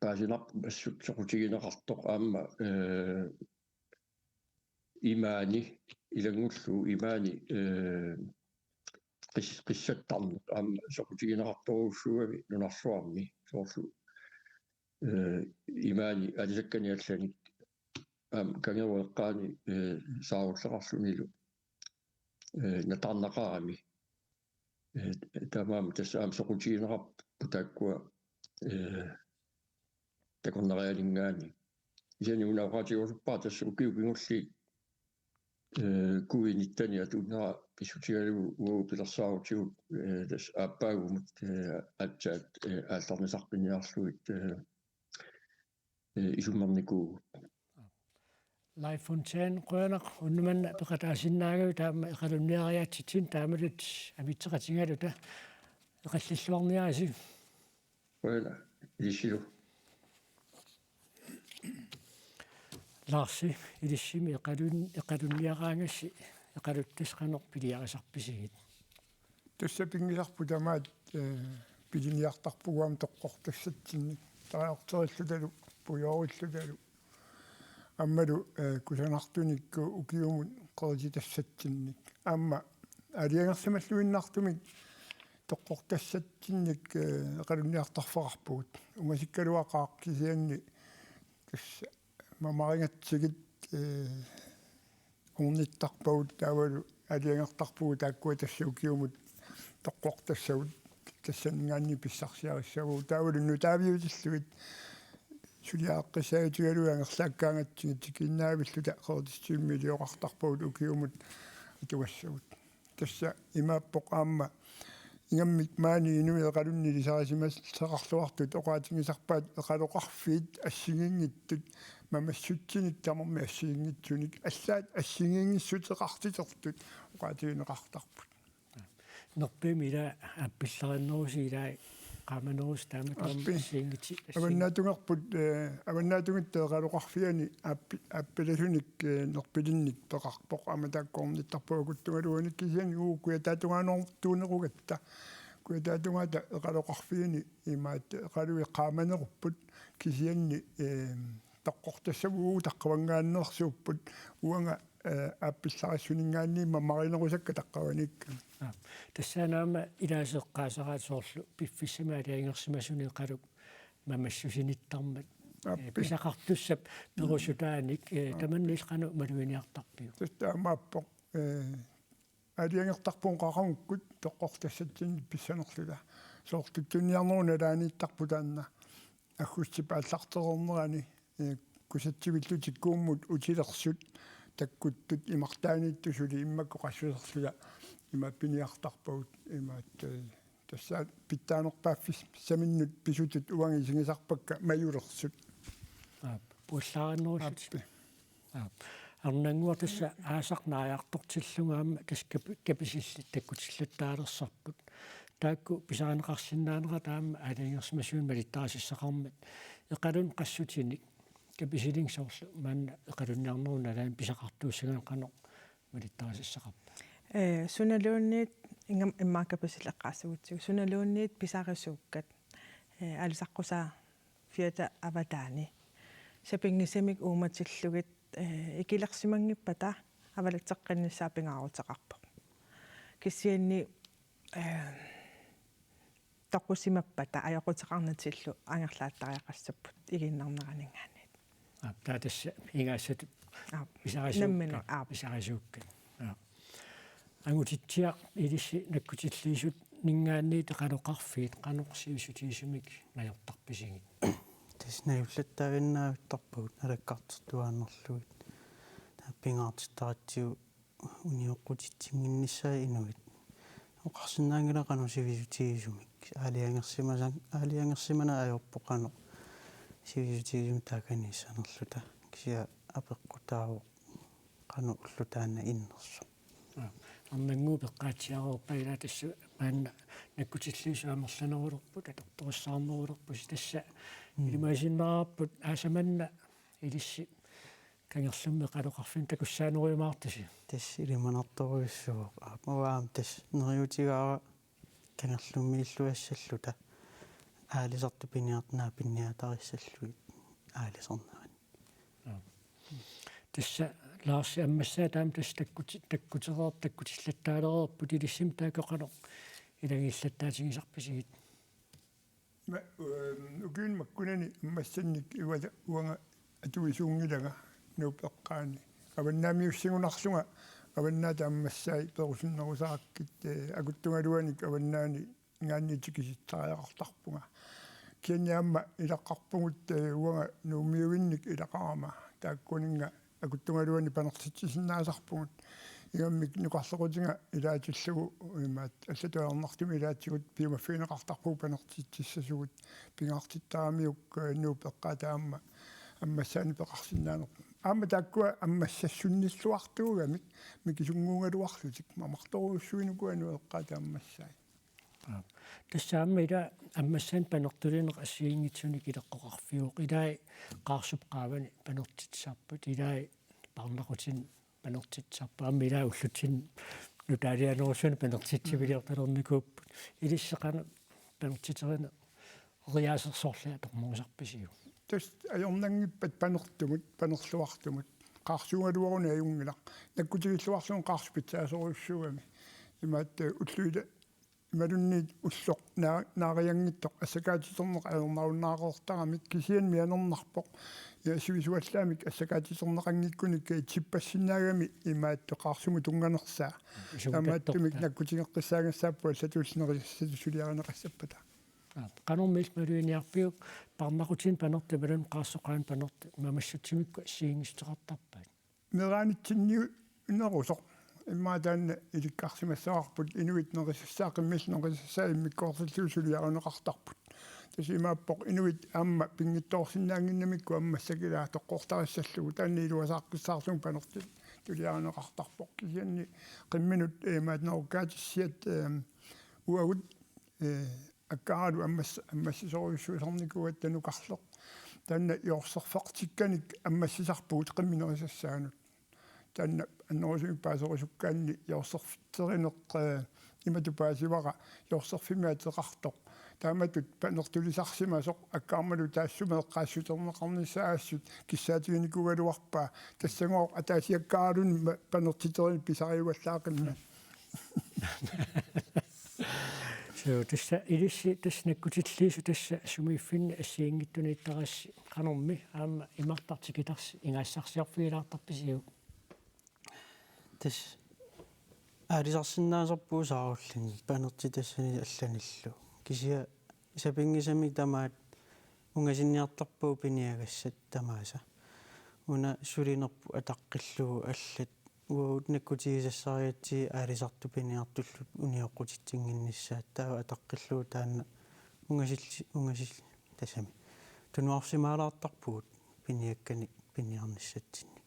paasinarpoq assut soqutigineqartoq aamma, eh, imaani, ilanngullugu imaani, eh, qis-, qissattarneq aamma soqutigineqartorujussuugami nunarsuarmi, soorlu, eh, imaani aalisakkani allanik aamma kangerup eqqaani, eh, saarulleqarlunilu, eh, nataarnaqarami. Eh, taamaammat tassa aamma soqutigineqarput taakkua, eh, takornarianinngaanniit. Kisianni una oqaatigerusuppara tassa ukiut kingulliit, eh, covid nitten atuunera pissutigalugu uagut pilersaarutigut, eh, tassa aappaagumut, eh, aatsaat, eh, aallarnisaqqinniarlugit, eh, eh, isummernikuuvugut. Leif Fontaine, qujanaq unnuk manna peqataasinnaagavit taama eqalunniariaatsitsinnut taamatut amitseqatigaluta, eqallilluarniarisi. Qujanaq, ilissilu. Larsi, ilissimi eqalun-, eqalunniaraangassi, eqaluttasi qanoq piliarisarpisigit? Tassa pinngisarput tamaat, eh, piliniartarpugut aamma toqqortassatsinnik, tarajorterillutalu, pujoorillutalu. Aammalu, eh, kusanartunikku ukiumut qerititassatsinnit. Aamma aalajangersimalluinnartumik toqqortassatsinnik, eh, eqalunniartarfeqarpugut. Ungasikkaluaqaaq kisianni tassa mamarigatsigit, eh, ornittarpagut taavalu aalajangertarpugut taakkua tassa ukiumut toqqortassagut tassaninngaanniit pissarsiarissavagut taavalu nutaaviutillugit suliareqqissaatigalugu angerlaakkaangatsigit tikiinnaavilluta qeritissatsinni ilioqartarpagut ukiumut atugassagut. Tassa imaappoq aamma ingammik maani inuit eqalunnik ilisarisimassaqarluartut oqaatigisarpaat eqaloqarfiit assigiinngitsut mamassutsinik tamarmik assigiinngitsunik allaat assigiinngissuteqartitertut oqaatigineqartarput. Nerpimmi ila aappillariinnerusi ila qaamanerusi taama taama Aappi. Assigiinngitsi-, assigiinngitsi-, Avannaatungerput, eh, avannaatungatta eqaloqarfiani aappi-, aappilasunik, eh, nerpilinnik peqarpoq aamma taakku ornittarpagut akuttungaluanik kisianni uagut Kujataatungaanoortuunerugatta. Kujataatungaata eqaloqarfiani imaattoq eqaluit qaamanerupput kisianni, eh, toqqortassavut uagut taqqavanngaanneersuupput uanga, eh, aappillarissuninngaanniit mamarinerusakka taqqavaniikkami. Aap. Tassaana aamma ilaasa eqqaasaraat soorlu piffissami aalajangersimasunik eqaluk mamassusinittarmat. Aappi. Eh, pisaqartussap perusutaanik, eh, Aap. Tamanna illit qanoq maluginiartarpiuk? Tassa taamaappoq, eh, aalajangertarpugut qaqugukku toqqortassatsinnik pissanerluta. Soorlu tuniniarnerup nalaaniittarpoq taanna. Aggustip aallartereernerani, eh, kusatsivillutik Kuummut utilersut takkuttut imartaaniittut suli immaqa qassuserluta ima piniartarpagut imaattoq, eh, tassa pitsaanerpaaffissaminnut pisutut uanga isigisarpakka majulersut. Aap, puallaariinnerullutik. Aappi. Aap. Arnannguaq tassa aasaq naajartortillugu aamma tassa kap-, kapisillit takkutillattaalersarput. Taakku pisarineqarsinnaanerat aamma aalajangersimasunik malittarisassaqarmat. Eqalunneq qassutinik kapisilinik soorlu maanna eqalunniarnerup nalaani pisaqartuussagaanni qanoq malittarisassaqarpa? Eh, sunaluunniit ingammik immaqa kapisillit eqqaasigutsigu. Sunaluunniit pisarisuukkat, eh, aalisaqqusaaffiata avataani. Sapinngisamik uummatillugit, eh, ikilersimanngippata avalatseqqinnissaa pingaaruteqarpoq. Kisianni, eh, toqusimappata ajoquteqarnatillu angerlaattariaqassapput iginnarneraninngaanniit. Aap, taava tassa ingaassatit Aap. Pisarisuukka-, Nammineq, aap. Pisarisuukkat. Aap. Angutitsiaq ilissi nakkutilliisuningaanniit eqaloqarfiit qanoq sivisutigisumik najortarpisigit? Tassa najullattaaginnavittarpagut nalakkartertuaannarlugit. Taava pingaartittaratsigu unioqqutitsinnginnissaat inuit. Oqarsinnaanngilaq qanoq sivisutigisumik. Aalajangersimasan-, aalajangersimaneq ajorpoq qanoq sivisutigisumik taakaniissanerluta. Kisianni apeqqutaavoq qanoq ulloq taanna innersoq. Aa, Arnannguup eqqaatsiareerpaa ila tassa maanna nakkutilliisut amerlanerulerput, atortorissaarnerulerpusi tassa Mm. ilimagisinnaavarput aasaq manna ilissi kangerlummi eqaloqarfimmik takussaanerujumaartusi. Tassa ilimanartorujussuuvoq. Aap, uanga aamma tassa neriuutigaara kangerlummiilluassalluta aalisartut piniartut naapinniatarissallugit aalisarnerani. Aap. Tassa Lars ammassaat taama tassa takkuti-, takkutereerp-, takkutillattaalereerput ilissimi taakku qanoq ilagiillattaatigisarpisigit? Ma-, ehm, ukiuni makkunani ammassannik ivala uanga atuisuunngilanga Nuup eqqaani. Avannaamiussigunarlunga Avannaata ammassai perusunnerusarakkit, eh, akuttungaluanik avannaaninngaanniit tikisitsariaqartarpunga. Kisianni aamma ilaqqarpugut, eh, uanga Nuummiuinnik ilaqarama. Taakkuninnga akuttungaluanik panertitsisinnaasarpugut. Ingammik nukarlequtiga ilaatillugu imaattoq allatut ajornartumik ilaatigut piumaffigineqartarpugut panertitsissasugut pingaartittaramiuk, eh, Nuup eqqaata aamma ammassaanik peqarsinnaanerput. Aamma taakkua ammassassutsilluartuugamik mikisunnguugaluarlutik mamartorujussuit ukua Nuup eqqaata ammassai. Aap. Tassa aamma ila ammassaanik panertulineq assigiinngitsunik ileqqoqarfiuvoq. Ilai Qaarsup qaavani panertitsisarput. Ilai Parnaqutini panertitsisarput. Aamma ilai ullutsinni nutaalianerusuni panertitsiviliortalernikuupput. Ilissi qanoq panertiterineq riaasersorlia tornerusarpisiuk? Tassa ajornanngippat panertumut, panerluartumut. Qaarsuugaluaruni ajunngilaq. Nakkutigilluarlugu qaarsut pitsaasorujussuugami. Imaattoq ulluilu imaluunniit ulloq naa-, naarianngitsoq assakaatiterneq ajornarunnaareertarami, kisianni mianernarpoq. Ja, sivisuallaamik assakaatiterneqanngikkunik, eh, tippassinnaagami imaattoq qaarsumut tunnganersaa. Sukkattortaa. Taamaattumik nakkutigeqqissaagassaapput allatulli nerisassatut suliarineqassappata. Aap, qanormi illit maluginiarpiuk, parnaqutinik panertut imaluunniit qaarsoq qaammamut panertut mamassutsimikku assigiinngissuteqartarpaat? Meeraanitsinniunnerusoq. Immaqa taanna ilikkarsimassavarput, inuit nerisassaat, qimmillu nerisassaat immikkoortillugu suliarineqartarput. Tassa imaappoq inuit aamma pinngitsoorsinnaannginnamikku aamma massakkut ilaa toqqortarissallugu, taanna iluasaaqqissaarlugu panertut suliarineqartarpoq. Kisianni qimminut, eh, imaattoq nerukkaatissiat, eh, uagut, eh, akkaaralu ammas-, ammassisorujussuusarnikuugatta nukarleq. Taanna joorserfeqartikkanik ammassisarpugut qimmit nerisassaanut. Taanna annerusumik paaserusukkaanni joorserfitserineq, eh, imatut paasivara joorserfimmi ateqartoq. Taamatut panertulisarsimasoq akkaarmalu taassuma eqqaassuterneqarnissaa assut kissaatiginikuugaluarpaa. Tassagooq ataasiakkaaraluni ma-, panertiterineq pisariuallaaqimmat. Suu, tassa ilissi tassa nakkutilliisut tassa sumiiffinni assigiinngitsuniittarassi qanormi aamma imartartikitarsi ingasassarsiorfigilaartarpisiuk? Tassa aalisarsinnaasarpugut saarulluni panertitassanit allanillu. Kisianni sapinngisamik tamaat ungasinniartarpagut piniagassat tamaasa. Una sulinerput ataqqillugu allat uagut nakkutigisassarigatsigit aalisartut piniartullu unioqqutitsinnginnissaat, taava ataqqillugu taanna ungasilli-, ungasil-, tassami. Tunuarsimaalaartarpugut piniakkanik piniarnissatsinnik.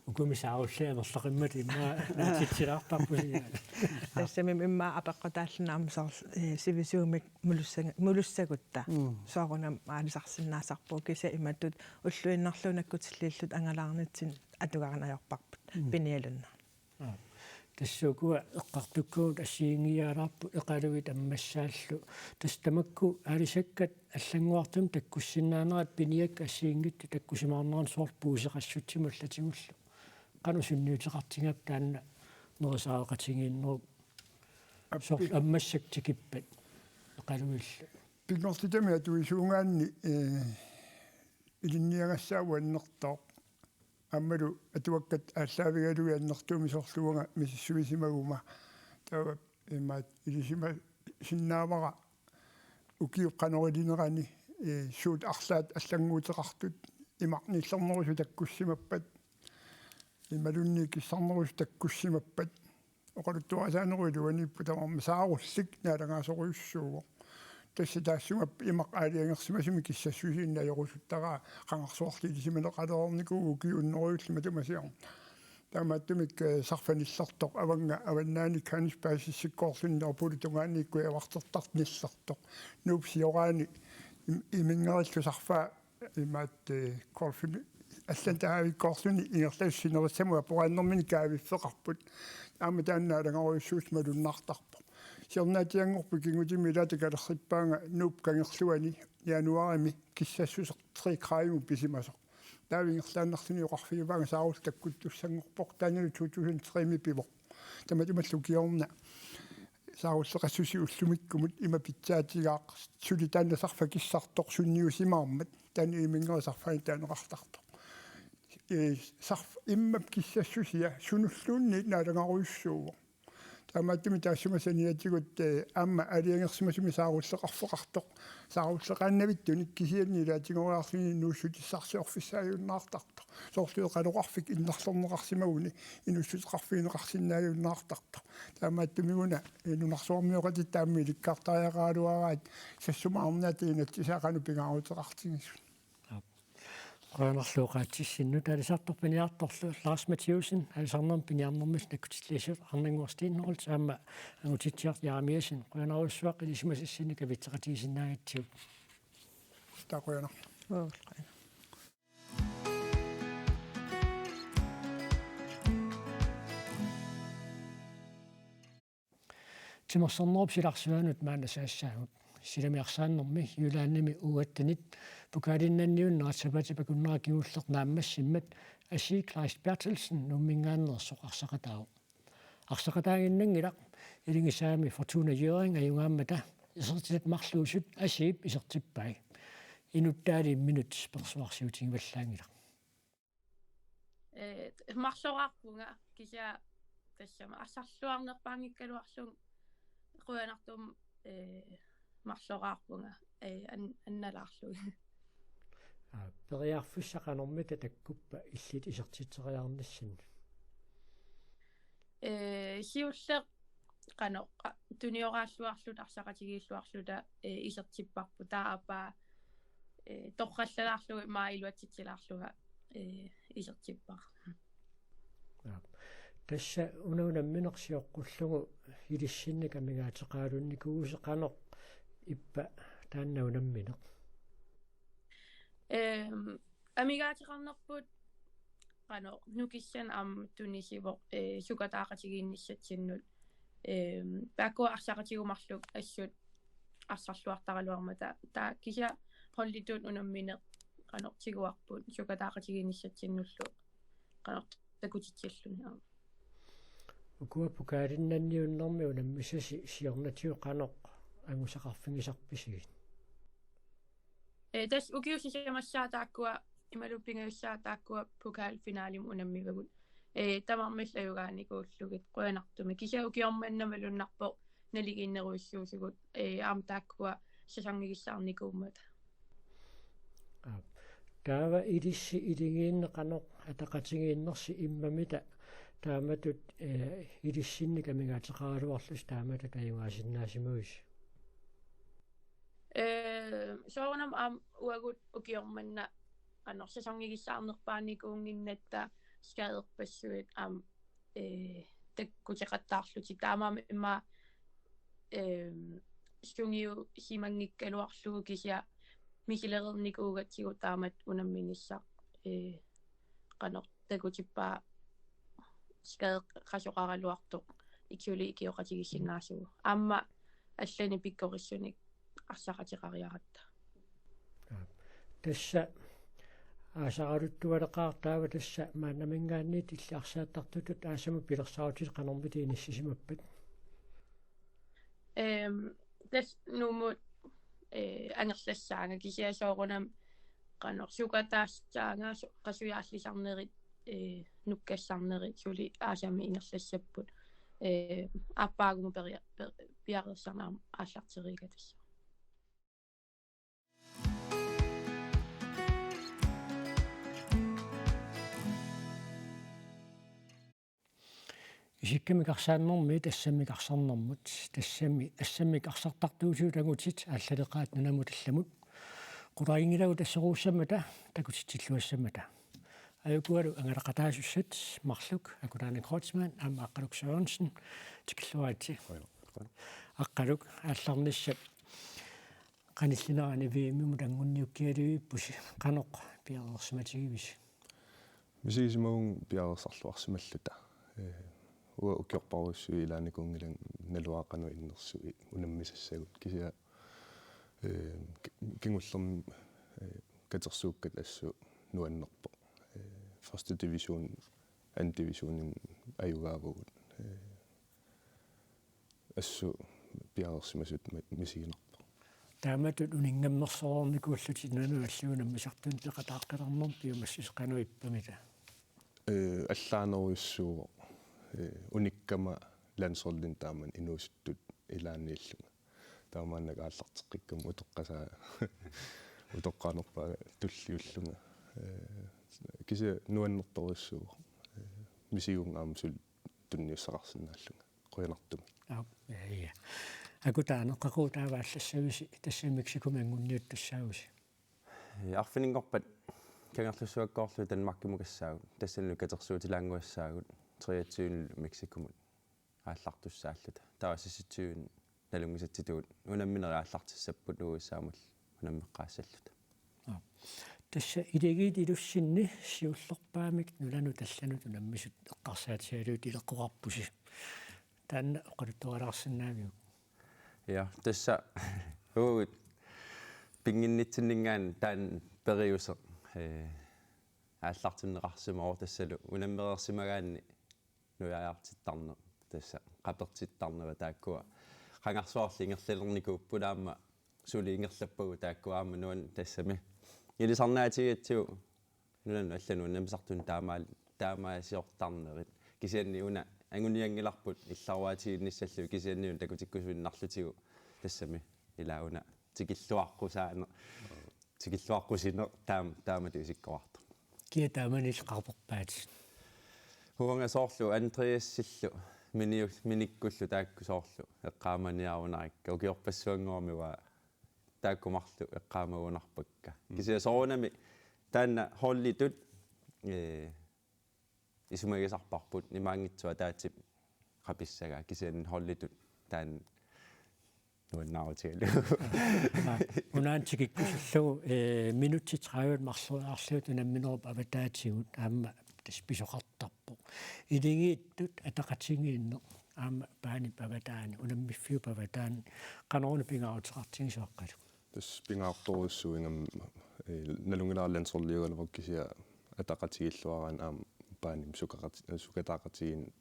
Ukumi saarulliit amerlaqimmat immaqa naatitsilaartarpusi. Tassami immaqa apeqqutaalluni aamma soorlu, eh, sivisuumik mulussa-, mulussagutta. Mm. Soorunami aalisarsinnaasarpugut, kisianni imatut ulluinnarluunniit nakkutilliilluta angalaarnitsinni atugarinajorparput. Mm. Pinialunneq. Aap. Tassa ukua eqqartukkagut assigiinngiiaalaarput eqaluit ammassaallu. Tassa tamakku aalisakkat allanngorartumik takkussinnaanerat piniakkat assigiinngitsut takkusimaarneranni soorlu puisaqassutsimut allatigullu. Qanoq sunniuteqartigaappat taanna nerisaareqatigiinnerup? Appi. Soorlu ammassakkat tikippat eqaluillu. Pinngortitami atuisuugaanni, eh, ilinniagassaavoq annertooq. Aammalu atuakkat aallaavigalugit annertuumik soorlu uanga misissuisimaguma. Taava imaat ilisimasinnaavara ukiup qanoq ilinerani, eh, suut arlaat allannguuteqartut imaq nillernerusut takkussimappat. Imaluunniit kissarnerusut takkussimappat. Oqaluttuarisaanerup iluaniippoq tamarmik saarullik naalagaasorujussuuvoq. Tassa taassuma imaq aalajangersimasumik kissassusiinnaq ajorusuttaraa qangarsuarli ilisimaneqalereernikuuvoq ukiut unnerujullu matuma siorna. Taamaattumik, eh, sarfaq nillertoq avannga-, avannaani Khansh Pass-ikkoorluni Nørrebrolle tungaaniikkut avartertartoq nillertoq. Nuup sioraani im-, iminngerillu sarfaa imaat, eh, koorluni, allanit taavikkoorluni ingerlaannaq sinerissamut aporaannermini kaaviffeqarput. Aamma taanna naalagarujussuusoq malunnartarpoq. Siornaatsianngorpoq kingutimi ilaata kalerrippaanga Nuup kangerluani januaarimi kissassuseq tre gradimut pisimasoq. Taava ingerlaannarluni oqarfigivaanga saarullik takkuttussanngorpoq, taannalu to tusind tre-mi pivoq. Tamatumallu ukiorna saarulleqassusia ullumikkumut ima pitsaatigaaq, suli taanna sarfaq kissartoq sunniusimaarmat, taanna iminngerit sarfaani taaneqartartoq. Ee, sarf-, immap kissassusia sunulluunniit naalagarujussuuvoq. Taamaattumik taassuma saniatigut, ee, aamma aalajangersimasumik saarulleqarfeqartoq, saarulleqaannavittunik kisianni ilaatigoriarluni inuussutissarsiorfissaajunnaartartoq. Soorlu eqaloqarfik innarlerneqarsimaguni inuussuteqarfigineqarsinnaajunnaartartoq. Taamaattumik una, eh, nunarsuarmioqatitta aamma ilikkartariaqaraluaraat Sassumaarniata inatsisaa qanoq pingaaruteqartigisut. Aap. Qujanarlu oqaatsissinnut. Aalisartoq piniartorlu Lars Mathiussen, aalisarnermut piniarnermullu nakkutilliisut Arnannguaq Steenholdt aamma Angutitsiaq Jeremiassen. Qujanarujussuaq ilisimasassinnik kavitseqatigisinnaagatsigut. Takuuk qujanaq. Uu, qujanaq. Timersornerup silarsuanut maanna saassaagut. Silami arsaannermi Jyllandimi U attenit pokalinnanniunnerat sapaatit-akunnera kingulleq naammassimmat Asii Kleist Berthelsen Nuumminngaanneersoq arsaqataavoq. Arsaqataaginnanngilaq, iligisaami Fortuna Hjørring ajugaammata isertitat marluusut Asiip isertippai. Inuttaali minut persuarsiutigivallaanngilaq. Ee, marloraarpunga kisianni tassami arsarluarnerpaanngikkaluarlunga qujanartumik, ee, marloraarpunga, ee, an-, annalaarlugit. Aa, periarfissaq qanormita takkuppa illit isertitseriarnissannut? Ee, siulleq qanoq, aa, tunioraalluarluta arsaqatigiilluarluta, ee, isertipparput, taava, ee, torrallalaarlugit maani iluatsitsilaarlunga, ee, isertippara. Aap. Tassa una unammineq sioqqullugu ilissinnik amigaateqalunnikuuvusi, qanoq ippa taanna unammineq? Ehm, amigaateqarnerput qanoq nukissanik aamma tunisivoq, ee, sukataaqatigiinnissatsinnut. Ehm, taakkua arsaqatigut marluk assut arsarluartaraluarmata. Taava kisianni holditut unammineq qanoq tiguarput sukataaqatigiinnissatsinnullu qanoq takutitsilluni aamma. Ukua pokalinnanniunnermi unammisasi siornatigut qanoq angusaqarfigisarpisigit? Ee, tassa ukiut sisamassaat taakkua imaluunniit pingajussaat taakkua pokalfinalemi unammivagut. Ee, tamarmik ajugaanikuullugit qujanartumik. Kisianni ukioq manna malunnarpoq naligiinnerujussuusugut, ee, aamma taakkua sæsonigissaarnikuummata. Aap. Taava ilissi iligiinneq qanoq ataqatigiinnersi immamita taamatut, ee, ilissinnik amigaateqaraluarlusi taamatut ajugaasinnaasimavisi? Ee, soorunami aamma uagut ukioq manna qanoq sæsonigissaarnerpaanikuunnginnatta skaderpassuit aamma, ee, takkuteqattaarlutik. Taamaammat immaqa, ehm, sungiusimanngikkaluarlugu kisianni misilereernikuugatsigu taamatut unamminissaq, ee, qanoq takutippaa skadeqasoqaraluartoq, ik-, suli ikioqatigiissinnaasugut. Aamma allanik pikkorissunik arsaqateqariaratta. Aap. Tassa aasaraluttualeqaaq, taava tassa maannaminngaanniit illit arsaattartutut aasamut pilersaarutit qanormita inissisimappat? Ehm, tassa Nuummut, ee, angerlassaanga kisianni soorunami qanoq sukataassaanga su-, qasujaallisarnerit, ee, nukkassarnerit suli aasami ingerlassapput. Ee, aappaagumut peria-, pe-, piareersarneq aamma aallarteriiga tassa. Isikkamik arsaannermi tassamik arsarnermut, tassami assammik arsartartuusigut angutit aallaleqaat nunamut allamut. Qularinngilagut assorujussuarmata takutitsilluassammata. Ajukualu angalaqataasussat marluk Akunnaaraq Kreutzmann aamma Aqqaluk Sørensen, tikilluaritsi. Aqqaluk, aallarnissat qanillinerani V M-imut anguniukkiarivippusi, qanoq piareersimatigivisi? Misigisimavunga piareersarluarsimalluta. Ee, uanga ukiorparujussuit ilaanikuunngilanga naluara qanoq innersuit unammisassagut. Kisianni, ee, ki-, kingullermi, ee, katersuukkat assut nuannerpoq. Ee, første division, anden division ajugaavagut. Ee, assut piareersimasutut mi-, misiginarpoq. Taamatut uninngammersornikuullutit nunanut allanut unammisartunut peqataaqqilernermi piumassuseqanuippamita? Ee, allaanerujussuuvoq, ee, unikkama landsholdinik taamani inuusuttut ilaanniillunga. Taamaannak aallarteqqikkama utoqqasaa-, utoqqaanerpaanga tulliullunga. Ee, kisianni nuannertorujussuuvoq. Ee, misigivunga aamma suli tunniussaqarsinnaallunga. Qujanartumik. Aap, ja, ja. Akutaaneq, qaqugu taava aallassavisi, tassami Mexicomut anguniuttussaavusi? Ja, arfininngorpat Kangerlussuakkoorluta Danmarkimukassaagut, tassanilu katersuutilaannguassaagut, treogtyvenilu Mexicomut aallartussaalluta. Taava seksogtyveni nalunngisatsitut unamminerit aallartissapput U S A-mut unammeqqaassalluta. Aap. Tassa iligiit ilussinni siullerpaamik nunanut allanut unammisut eqqarsaatigalugit ileqqoqarpusi. Taanna oqaluttualaarsinnaaviuk? Ja, tassa Uagut pinnginnitsinninngaanniit taanna periuseq, ee, aallartinneqarsimavoq tassalu unammereersimagaanni nujaartittarneq, tassa qapertittarneq, taakkua qangarsuarli ingerlalernikuupput aamma suli ingerlappagut taakkua aamma nuan tassami ilisarnaatigigatsigu nunanut allanut unammisartunut taamaal-, taamaasiortarnerit. Kisianni una angunianngilarput illaruaatigiinnissallugu kisianni una takutikkusuinnarlutigu tassami ilaa una tikilluaqqusaaneq, tikilluaqqusineq taam-, taamatut isikkoqartoq. Kia taamani illit qaperpaatit? Uanga soorlu Andreasillu miniu-, minikkullu taakku soorlu eqqaamaniarunarikka ukiorpassuanngorami uanga taakku marluk eqqaamagunarpakka. Mm. Kisianni soorunami taanna holditut, ee, isumagisarparput imaanngitsoq ataatsip qapissagaa kisianni holditut taanna nuannaarutigalugu. Aa, unaana tikikkusullugu, ee, minutsit tredive marloriarlugit unamminerup avataatigut aamma tassa pisoqartarpoq. Iligiittut ataqatigiinneq aamma Paanip avataani, unammiffiup avataani, qanoruna pingaaruteqartigisoq Aqqalu? Tassa pingaartorujussuuvoq ingammik, ee, nalunngilara landsholdiugaluarpara kisianni ataqatigiilluaraanni aamma Paanimut sukaqati-, sukataqatigiinneq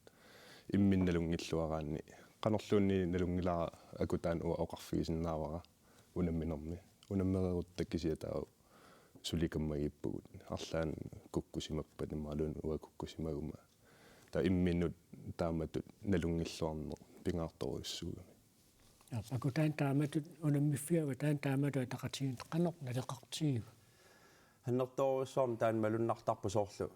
imminut nalunngilluaraanni. Qanorluunniit nalunngilara akutaanut uanga oqarfigisinnaavara unamminermi. Unammereerutta kisianni taava suli kammagiippugut. Arlaannik kukkusimappat imaluunniit uanga kukkusimaguma. Taava imminut taamatut nalunngilluarneq pingaartorujussuugami. Aa, akutaanut taamatut, unammiffiup avataanut taamatut ataqatigiinneq qanoq naleqartigiva? Annertoorujussuarmik taanna malunnartarpoq soorlu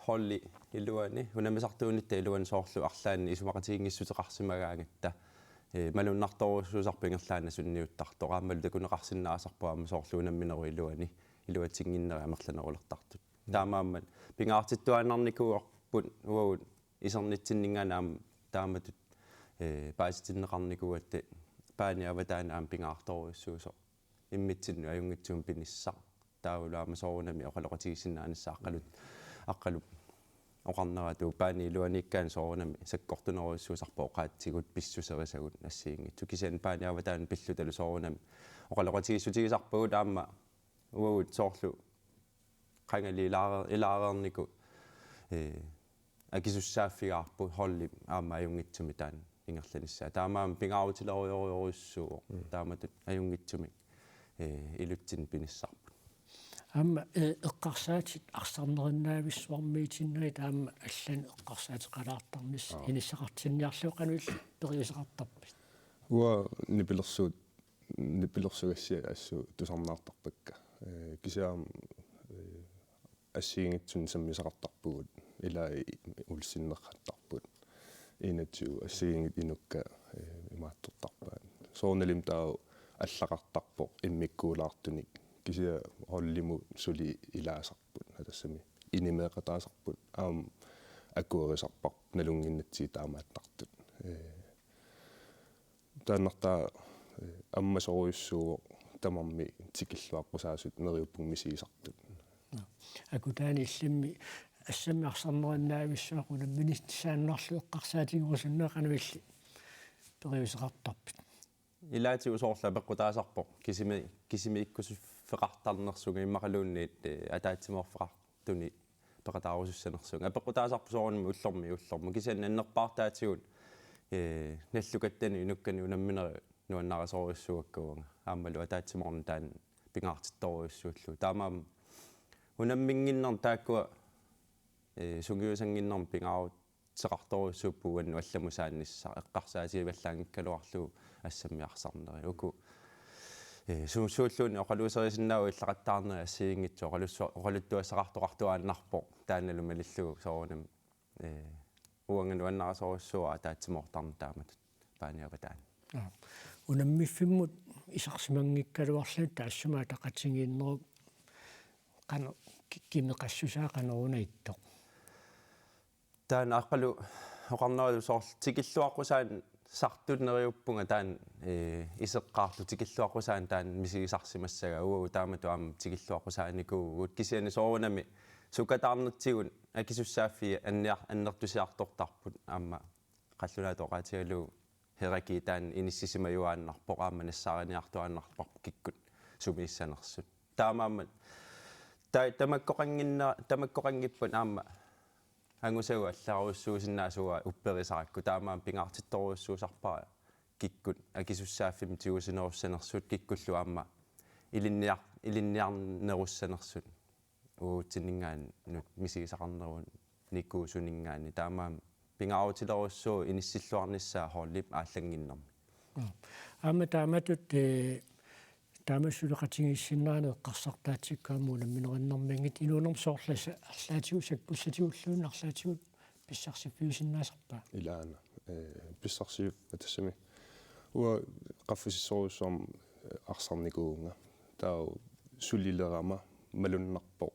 holdip iluani, unammisartuunitta iluani soorlu arlaannik isumaqatiginngissuteqarsimagaangatta. Ee, malunnartorujussuusarpoq ingerlaannaq sunniuttartoq, aammalu takuneqarsinnaasarpoq aamma soorlu unamminerup iluani, iluatsinnginnerit amerlanerulertartut. Mm. Taamaammat pingaartittuaannarnikuuarput uagut isernitsinninngaanniit aamma taamatut, ee, paasitinneqarnikuugatta Paanip avataani aamma pingaartorujussuusoq immitsinnut ajunngitsumik pinissaq. Taavalu aamma soorunami oqaloqatigiissinnaanissaa Aqqalu, Aqqalu oqarnera, tuu Paanip iluaniikkaanni soorunami sakkortunerujussuusarpoq oqaatsigut pissuserisagut assigiinngitsut. Kisianni Paanip avataani pillutalu soorunami oqaloqatigiissutigisarpagut aamma uagut soorlu qangali ilaareer-, ilaareernikoq, ee, akisussaaffigaarput holdip aamma ajunngitsumik taanna ingerlanissaa. Taamaammat pingaarutilerujorujussuuvoq. Mm. Taamatut ajunngitsumik, ee, ilutsinni pinissarput. Aamma, ee, eqqarsaatit arsarnerinnaavissuarmiitinnerit aamma allanik eqqarsaateqalaartarnissat. Aa. Inissaqartinniarlugu qanoq illit periuseqartarpit? Uanga nipilersuut nipilersugassiat assut tusarnaartarpakka. Ee, kisianni, ee, assigiinngitsunik sammisaqartarpugut, ilai ulsinneqartarput, inatsu assigiinngitsut inukka, ee, imaattortarpaat. Soorunalimi taava allaqartarpoq immikkuulaartunik, kisianni holdimut suli ilaasarput, atassami inimeeqataasarput, aamma akuerisarparput nalunnginnatsigit taamaattartut. Ee, Taannartaa, eh, ammasorujussuuvoq tamarmik tikilluaqqusaasut neriuppunga misigisartut. Akutaani illimmi assammik arsarnerinnaavissuaq unamminissaannarlugu eqqarsaatigerusunneq qanoq illit periuseqartarpit? Ilaatigut soorlu apeqqutaasarpoq kisimi-, kisimiikkusuffeqartarnersunga immaqaluunniit, eh, ataatsimoorfeqartuni peqataarusussanersunga. Apeqqutaasarpoq soorunami ullormiit ullormut. Kisianni annerpaartaatigut, ee, nallukattani inukkani unamminerit nuannarisorujussuuakka uanga. Aammalu ataatsimoorneq taanna pingaartittorujussuullugu. Taamaammat unamminnginnermi taakkua, ee, sungiusannginnermi pingaaruteqartorujussuupput uannut allamusaannissaq eqqarsaatigivallaanngikkaluarlugu assammik arsarneri. Uku, ee, su-, suulluunniit oqaluuserisinnaavagut ilaqattaarnerit assigiinngitsut oqalussu-, oqaluttuassaqartoqartuaannarpoq taannalu malillugu soorunami, ee, uanga nuannarisorujussuuara ataatsimoortarneq taamatut Paanip avataani. Aa. Unammiffimmut isersimanngikkaluarluni taassuma ataqatigiinnerup qanoq ki-, kimeqassusaa qanoruna ittoq? Taanna Aqqalu oqarneralu soorlu tikilluaqqusaaneq sartut neriuppunga taanna, ee, iseqqaartoq tikilluaqqusaaneq taanna misigisarsimassagaa, uagut taamatut aamma tikilluaqqusaanikuuvugut, kisianni soorunami sukataarnitsigut akisussaaffii anniar-, annertusiartortarput aamma qallunaatut oqaatigalugu Hierarki taanna inissisimajuaannarpoq aamma nassaariniartuaannarparput kikkut sumiissanersut. Taamaammat ta-, tamakkoqannginna-, tamakkoqanngippat aamma angusagut allarujussuusinnaasut upperisarakkit, taamaammat pingaartittorujussuusarpara kikkut akisussaaffimmik tigusinerussanersut, kikkullu aamma ilinniar-, ilinniarnerussanersut uatsinninngaanniit misigisaqarnerunikuusuninngaanniit. Taamaammat pingaarutilerujussuuvoq inissilluarnissaa holdip aallannginnermi. Aamma taamatut, eh, taama suleqatigiissinnaaneq eqqarsartaatsikku aamma unamminerinnermigit inuunermi soorlu arlaatigut sakkussatigulluunniit arlaatigut pissarsiffiusinnaasarpa? Ilaana, eh, pissarsiv-, tassami. Uanga qaffasissorujussuarmik, eh, arsarnikuuvunga. Taava sulilerama malunnarpoq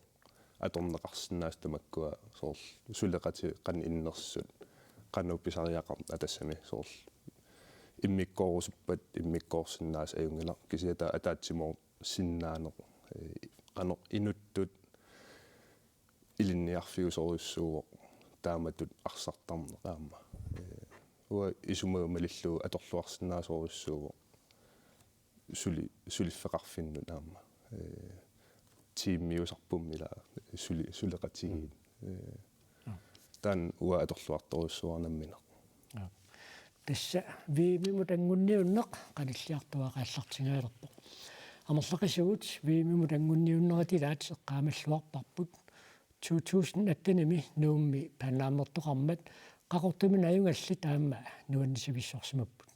atorneqarsinnaasoq tamakkua soorlu suleqatigiit qanoq innersut, qanoq pisariaqarnersut, tassami soorlu immikkoorusuppat immikkoorsinnaasoq ajunngilaq, kisianni taava ataatsimoorsinnaaneq, eh, qanoq inuttut ilinniarfiusorujussuuvoq taamatut arsartarneq aamma. Eh, uanga isumaga malillugu atorluarsinnaasorujussuuvoq suli-, suliffeqarfinnut aamma. Eh, tiimiusarpummi ila suli-, suleqatigiit. Eh, taanna uanga atorluartorujussuuara nammineq. Aa. Tassa V M-imut anngunniunneq qanilliartuaarallartinngilerpoq. Amerlaqisugut V M-imut anngunniunnerit ilaat eqqaamalluarparput. To tusind attenimi Nuummi Pan Am-ertoqarmat Qaqortumi najugallit aamma nuannissivissorsimapput.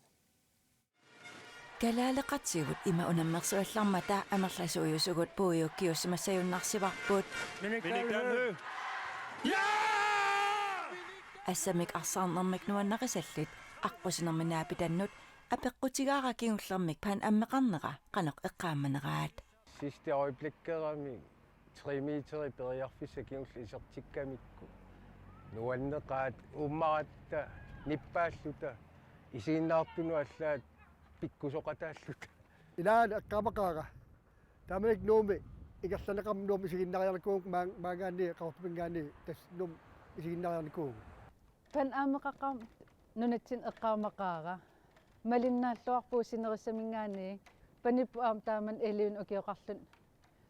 Kalaaleqatigut ima unammersuallarmata amerlasuujusugut puiukkiussimassagunarsivarput. Minik Dam Høegh. Assammik arsaarnermik nuannarisallit aqqusinermi naapitannut apeqqutigaara kingullermik Pan Am-eqarnera qanoq eqqaamaneraat. Sidste øjeblikkerami tre meteri periarfissat kingulleq isertikkamikku. Nuanneqaat, uummaratta, nippaalluta, isiginnaartunut allaat pikkusoqataalluta. Ilaana eqqaamaqaara. Taamanikkut Nuummi ingerlanneqarmat Nuummi isiginnaariarnikuuvugut, maa-, maanngaanniit Qaqortuminngaanniit tassa Nuummi isiginnaariarnikuuvugut. Pan Am-eqaqqaarmat nunatsinni eqqaamaqaara. Malinnaalluarpugut sinerissaminngaanniit, panipput aamma taamani elleven ukioqarluni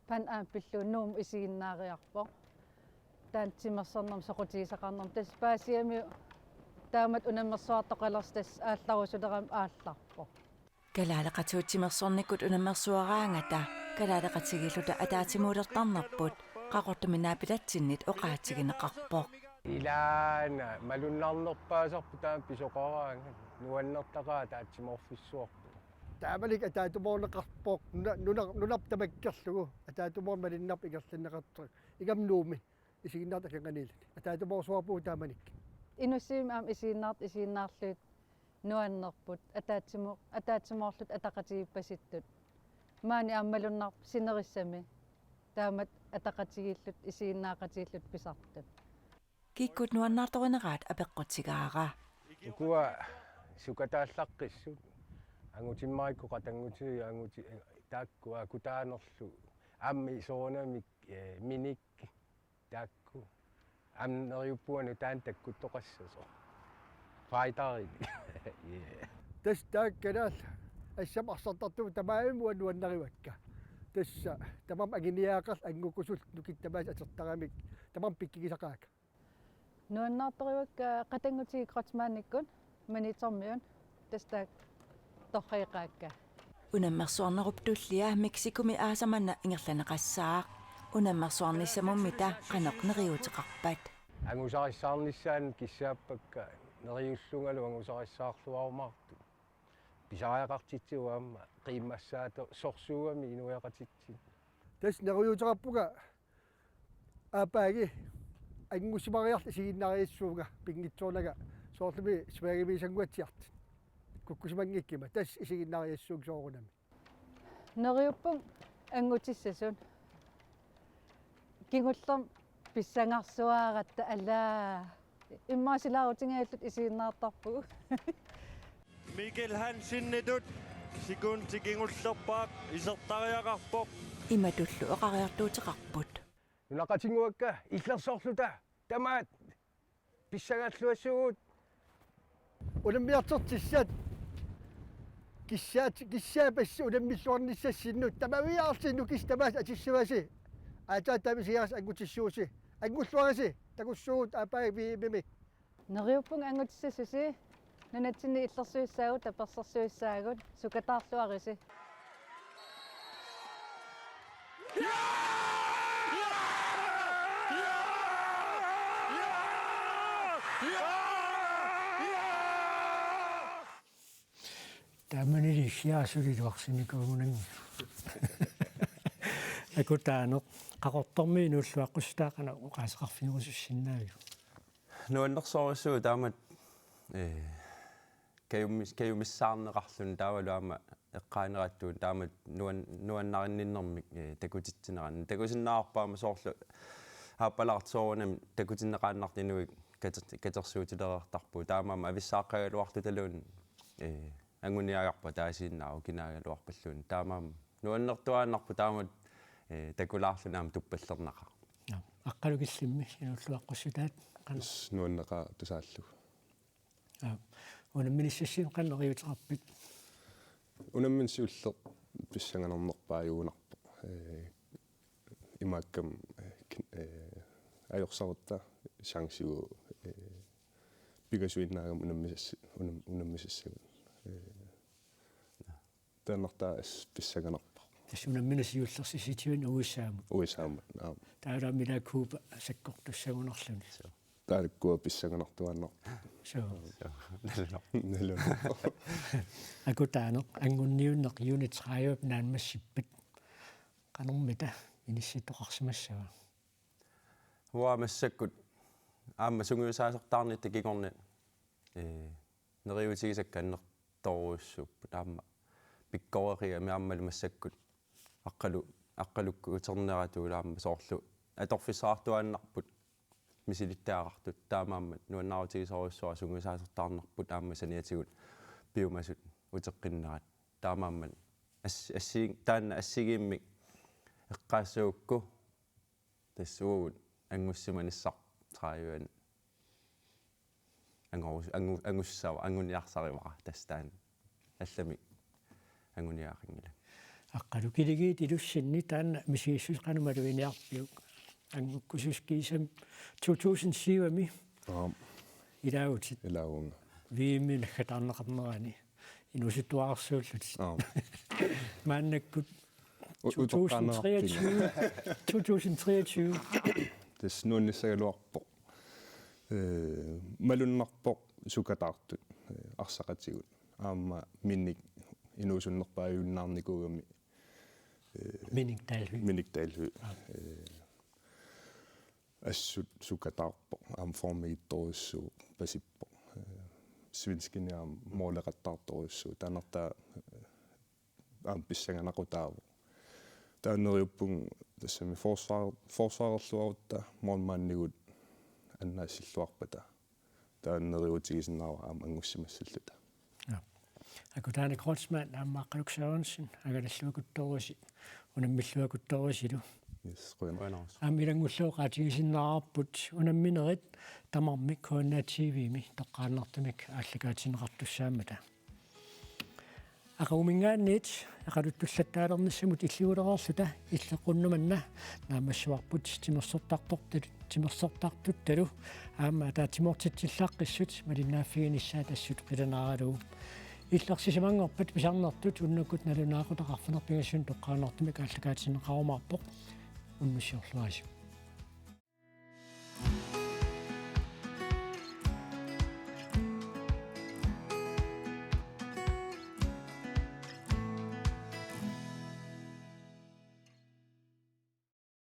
Pan Am pillugu Nuummi isiginnaariarpoq. Taanna timersornermik soqutigisaqarnermik, tassa paasiamiuk taamatut unammersuartoqalersoq tassa aallarusulerami aallarpoq. Kalaaleqatigut timersornikkut unammersuaraangata kalaaleqatigiilluta ataatsimuulertarnerput Qaqortumi naapitatsinnit oqaatigineqarpoq. Ilaana malunnarnerpaasarput taama pisoqaraangat, nuannertaqaaq ataatsimoorfissuarput. Taamanikkut ataatsimoorneqarpoq nuna-, nuna-, nunarput tamakkerlugu ataatsimoorneq malunnarpoq ingerlanneqartoq. Ingammik Nuummi isiginnaartut akornanniillutik. Ataatsimoorsuarpugut taamanikkut. Inussivimmi aamma isiginnaartut isiginnaarlugit nuannerput, ataatsimo-, ataatsimoorlutik ataqatigiippasittut. Maani aamma malunnarpoq sinerissami taamatut ataqatigiillutik isiginnaaqatigiillutik pisartut. Kikkut nuannaartorineraat apeqqutigaara. Ukua sukataallaqqissut. Angutimmarikku qatanngutigiit anguti-, taakku akutaanerlu. Aamma soorunami, eh, minik taakku. Aamma neriuppunga nutaamik takkuttoqassasoq. Fighterit. Yeah. Tassa taakku kalaallit assammik arsartartut tamarmik uanga nuannarivakka. Tassa tamarmik anguniagaqarlutik angukusullutik nukiit tamaasa atortaramik tamarmik pikkigisaqaakka. Nuannaartorivakka qatanngutigiit Kreutzmannikkut Maniitsormiut, tassa taakku torriiqaakka. Unammersuarnerup tullia Mexicomi aasaq manna ingerlanneqassaaq. Unammersuarnissamummita qanoq neriuuteqarpat? Angusarissaarnissaannut kissaappakka neriullungalu angusarissaarluarumaartut. Pisariaqartitsigut aamma qiimmassaato-, sorsuugami inuiaqatitsinnut. Tassa neriuuteqarpunga aappaagu angusimariarlunga isiginnaariassuunga pinngitsoornanga soorlumi svaagimiisannguatsiartut. Kukkusimanngikkuma tassa isiginnaariassuunga soorunami. Neriuppunga anngutissasut. Kingullermik pissangarsuaaratta alaa. Immaqa silaarutigigalluta isiginnaartarpugut. Mikkel Hansenitut sekundi kingullerpaaq isertariaqarpoq. Imatullu oqariartuuteqarput. Nunaqqatinnguakka illersorluta tamaat pissangalluassuugut. Unammiartortissat Kissaat, kissaapassi unammilluarnissassinnut tamaviaarlutit nukissat tamaasa atussavasi. Aatsaat taama isigaassi angutissuusi. Angulluarisi, takussuugut aappaagu V M-imi. Neriuppunga angutissasusi, nunatsinni illersuissaagut, tapersersuissaagut, sukataarluarisi. Taamani ilisiaasuli iluarsinikuugunanngilaq. Akutaaneq, Qaqortormiit inuulluaqqussutaa qanoq oqaaseqarfigerusussinnaaviuk? Nuannersorujussuuvoq taamatut, ee, kajummis-, kajumissaarneqarluni taavalu aamma eqqaanerattuun taamatut nuan-, nuannarinninnermik, ee, takutitsineranni. Takusinnaavarput aamma soorlu aappalaartoq soorunami takutinneqaannartut inuit kater-, katersuutilereertarput. Taamaammat avissaaqqagaluartutaluunniit, ee, anguniagarput ataasiinnaavoq kinaagaluarpalluunniit. Taamaammat nuannertuaannarpoq taamatut, ee, takulaarluni aamma tuppallernaqaaq. Naa, Aqqaluk Killimmi inuulluaqqussutaat qanoq? Tassa nuanneqaaq tusaallugu. Aa, unamminissassinnut qanoq neriuuteqarpit? Unammineq siulleq pissanganarnerpaajugunarpoq. Ee, imaakkami, ee, kin-, ee, ajorsarutta chanceuvoq, ee, pingasuinnaagami unammisassi-, unam-, unammisassagut. Ee, taannartaa assut pissanganarpoq. Tassa unammineq siulleq sissitiuni U S A-mut. U S A-mut, aap. Taavalu aamma ilaa Cuba sakkortussagunarluni. Suu. Taannakkua pissanganartuaannarpoq. Suu. Suu. Nalunarpoq. Nalunarpoq. Akutaaneq, angunniunneq juni tredive naammassippat. Qanormita inissittoqarsimassava? Uanga massakkut aamma sungiusaasortaarnitta kingorna, ee, neriuutigisakka annertoorujussuupput aamma pikkoreqigami aammalu massakkut Aqqalu-, Aqqalukkuuterneratuut aamma soorlu atorfissaqartuaannarput misilittagaqartut, taamaammat nuannaarutigisorujussuuara sungiusaasortaarnerput aamma saniatigut piumasut uteqqinnerat. Taamaammat ass-, assi-, taanna assigiimmik eqqaassagukku tassa uagut angussimanissaq tredive angorus-, angu-, angussava-, anguniarsarivara tassa taanna allamik anguniagaqanngilanga. Aqqaluk, kiligiit ilussinni taanna misigissuseq qanoq maluginiarpiuk? Angukkususi kiisami to tusind syv-mi. Aap. Ilaavutit. Ilaavunga. V M-imi naggataarneqarnerani inuusuttuararsuullutit. Aap. Maannakkut U-, to tusind treogtyve, utoqqaannarpinga. To tusind treogtyve. Tassa nuannissagaluarpoq. Ee, malunnarpoq sukataartut, ee, arsaqatigut. Aamma Minik inuusunnerpaajunnaarnikuugami, ee, Minik Dalby. Minik Dalby. Aap. Ee, assut sukataarpoq, aamma formigittorujussuuvoq, pasippoq. Ee, svenskini aamma måleqattaartorujussuuvoq. Taannartaa, ee, aamma pissanganaqutaavoq. Taava neriuppunga tassami forsvar-, forsvarerluarutta målmandigut annaassilluarpata. Taava neriuutigisinnaavara aamma angussimassalluta. Ja. Akutaaneq Kreutzmann aamma Aqqaluk Sørensen, angalalluakuttoorisi, unammilluakuttoorisilu. Yes, qujanaq. Qujanaq. Aamma ilanngullugu oqaatigisinnaavarput unamminerit tamarmik K N R T V-mi toqqaannartumik aallakaatinneqartussaammata. Aqaguminngaanniit eqaluttullattaalernissamut illiulereerluta illeqqunnumanna naammassivarput timersortartortat-, timersortartuttalu aamma ataatsimoortitsillaqqissut malinnaaffiginissaat assut qilanaaralugu. Illersissimanngorpat pisarnertut unnukkut nalunaaqutaq arfineq-pingasunut toqqaannartumik aallakaatinneqarumaarpoq. Unnussiorluarisi.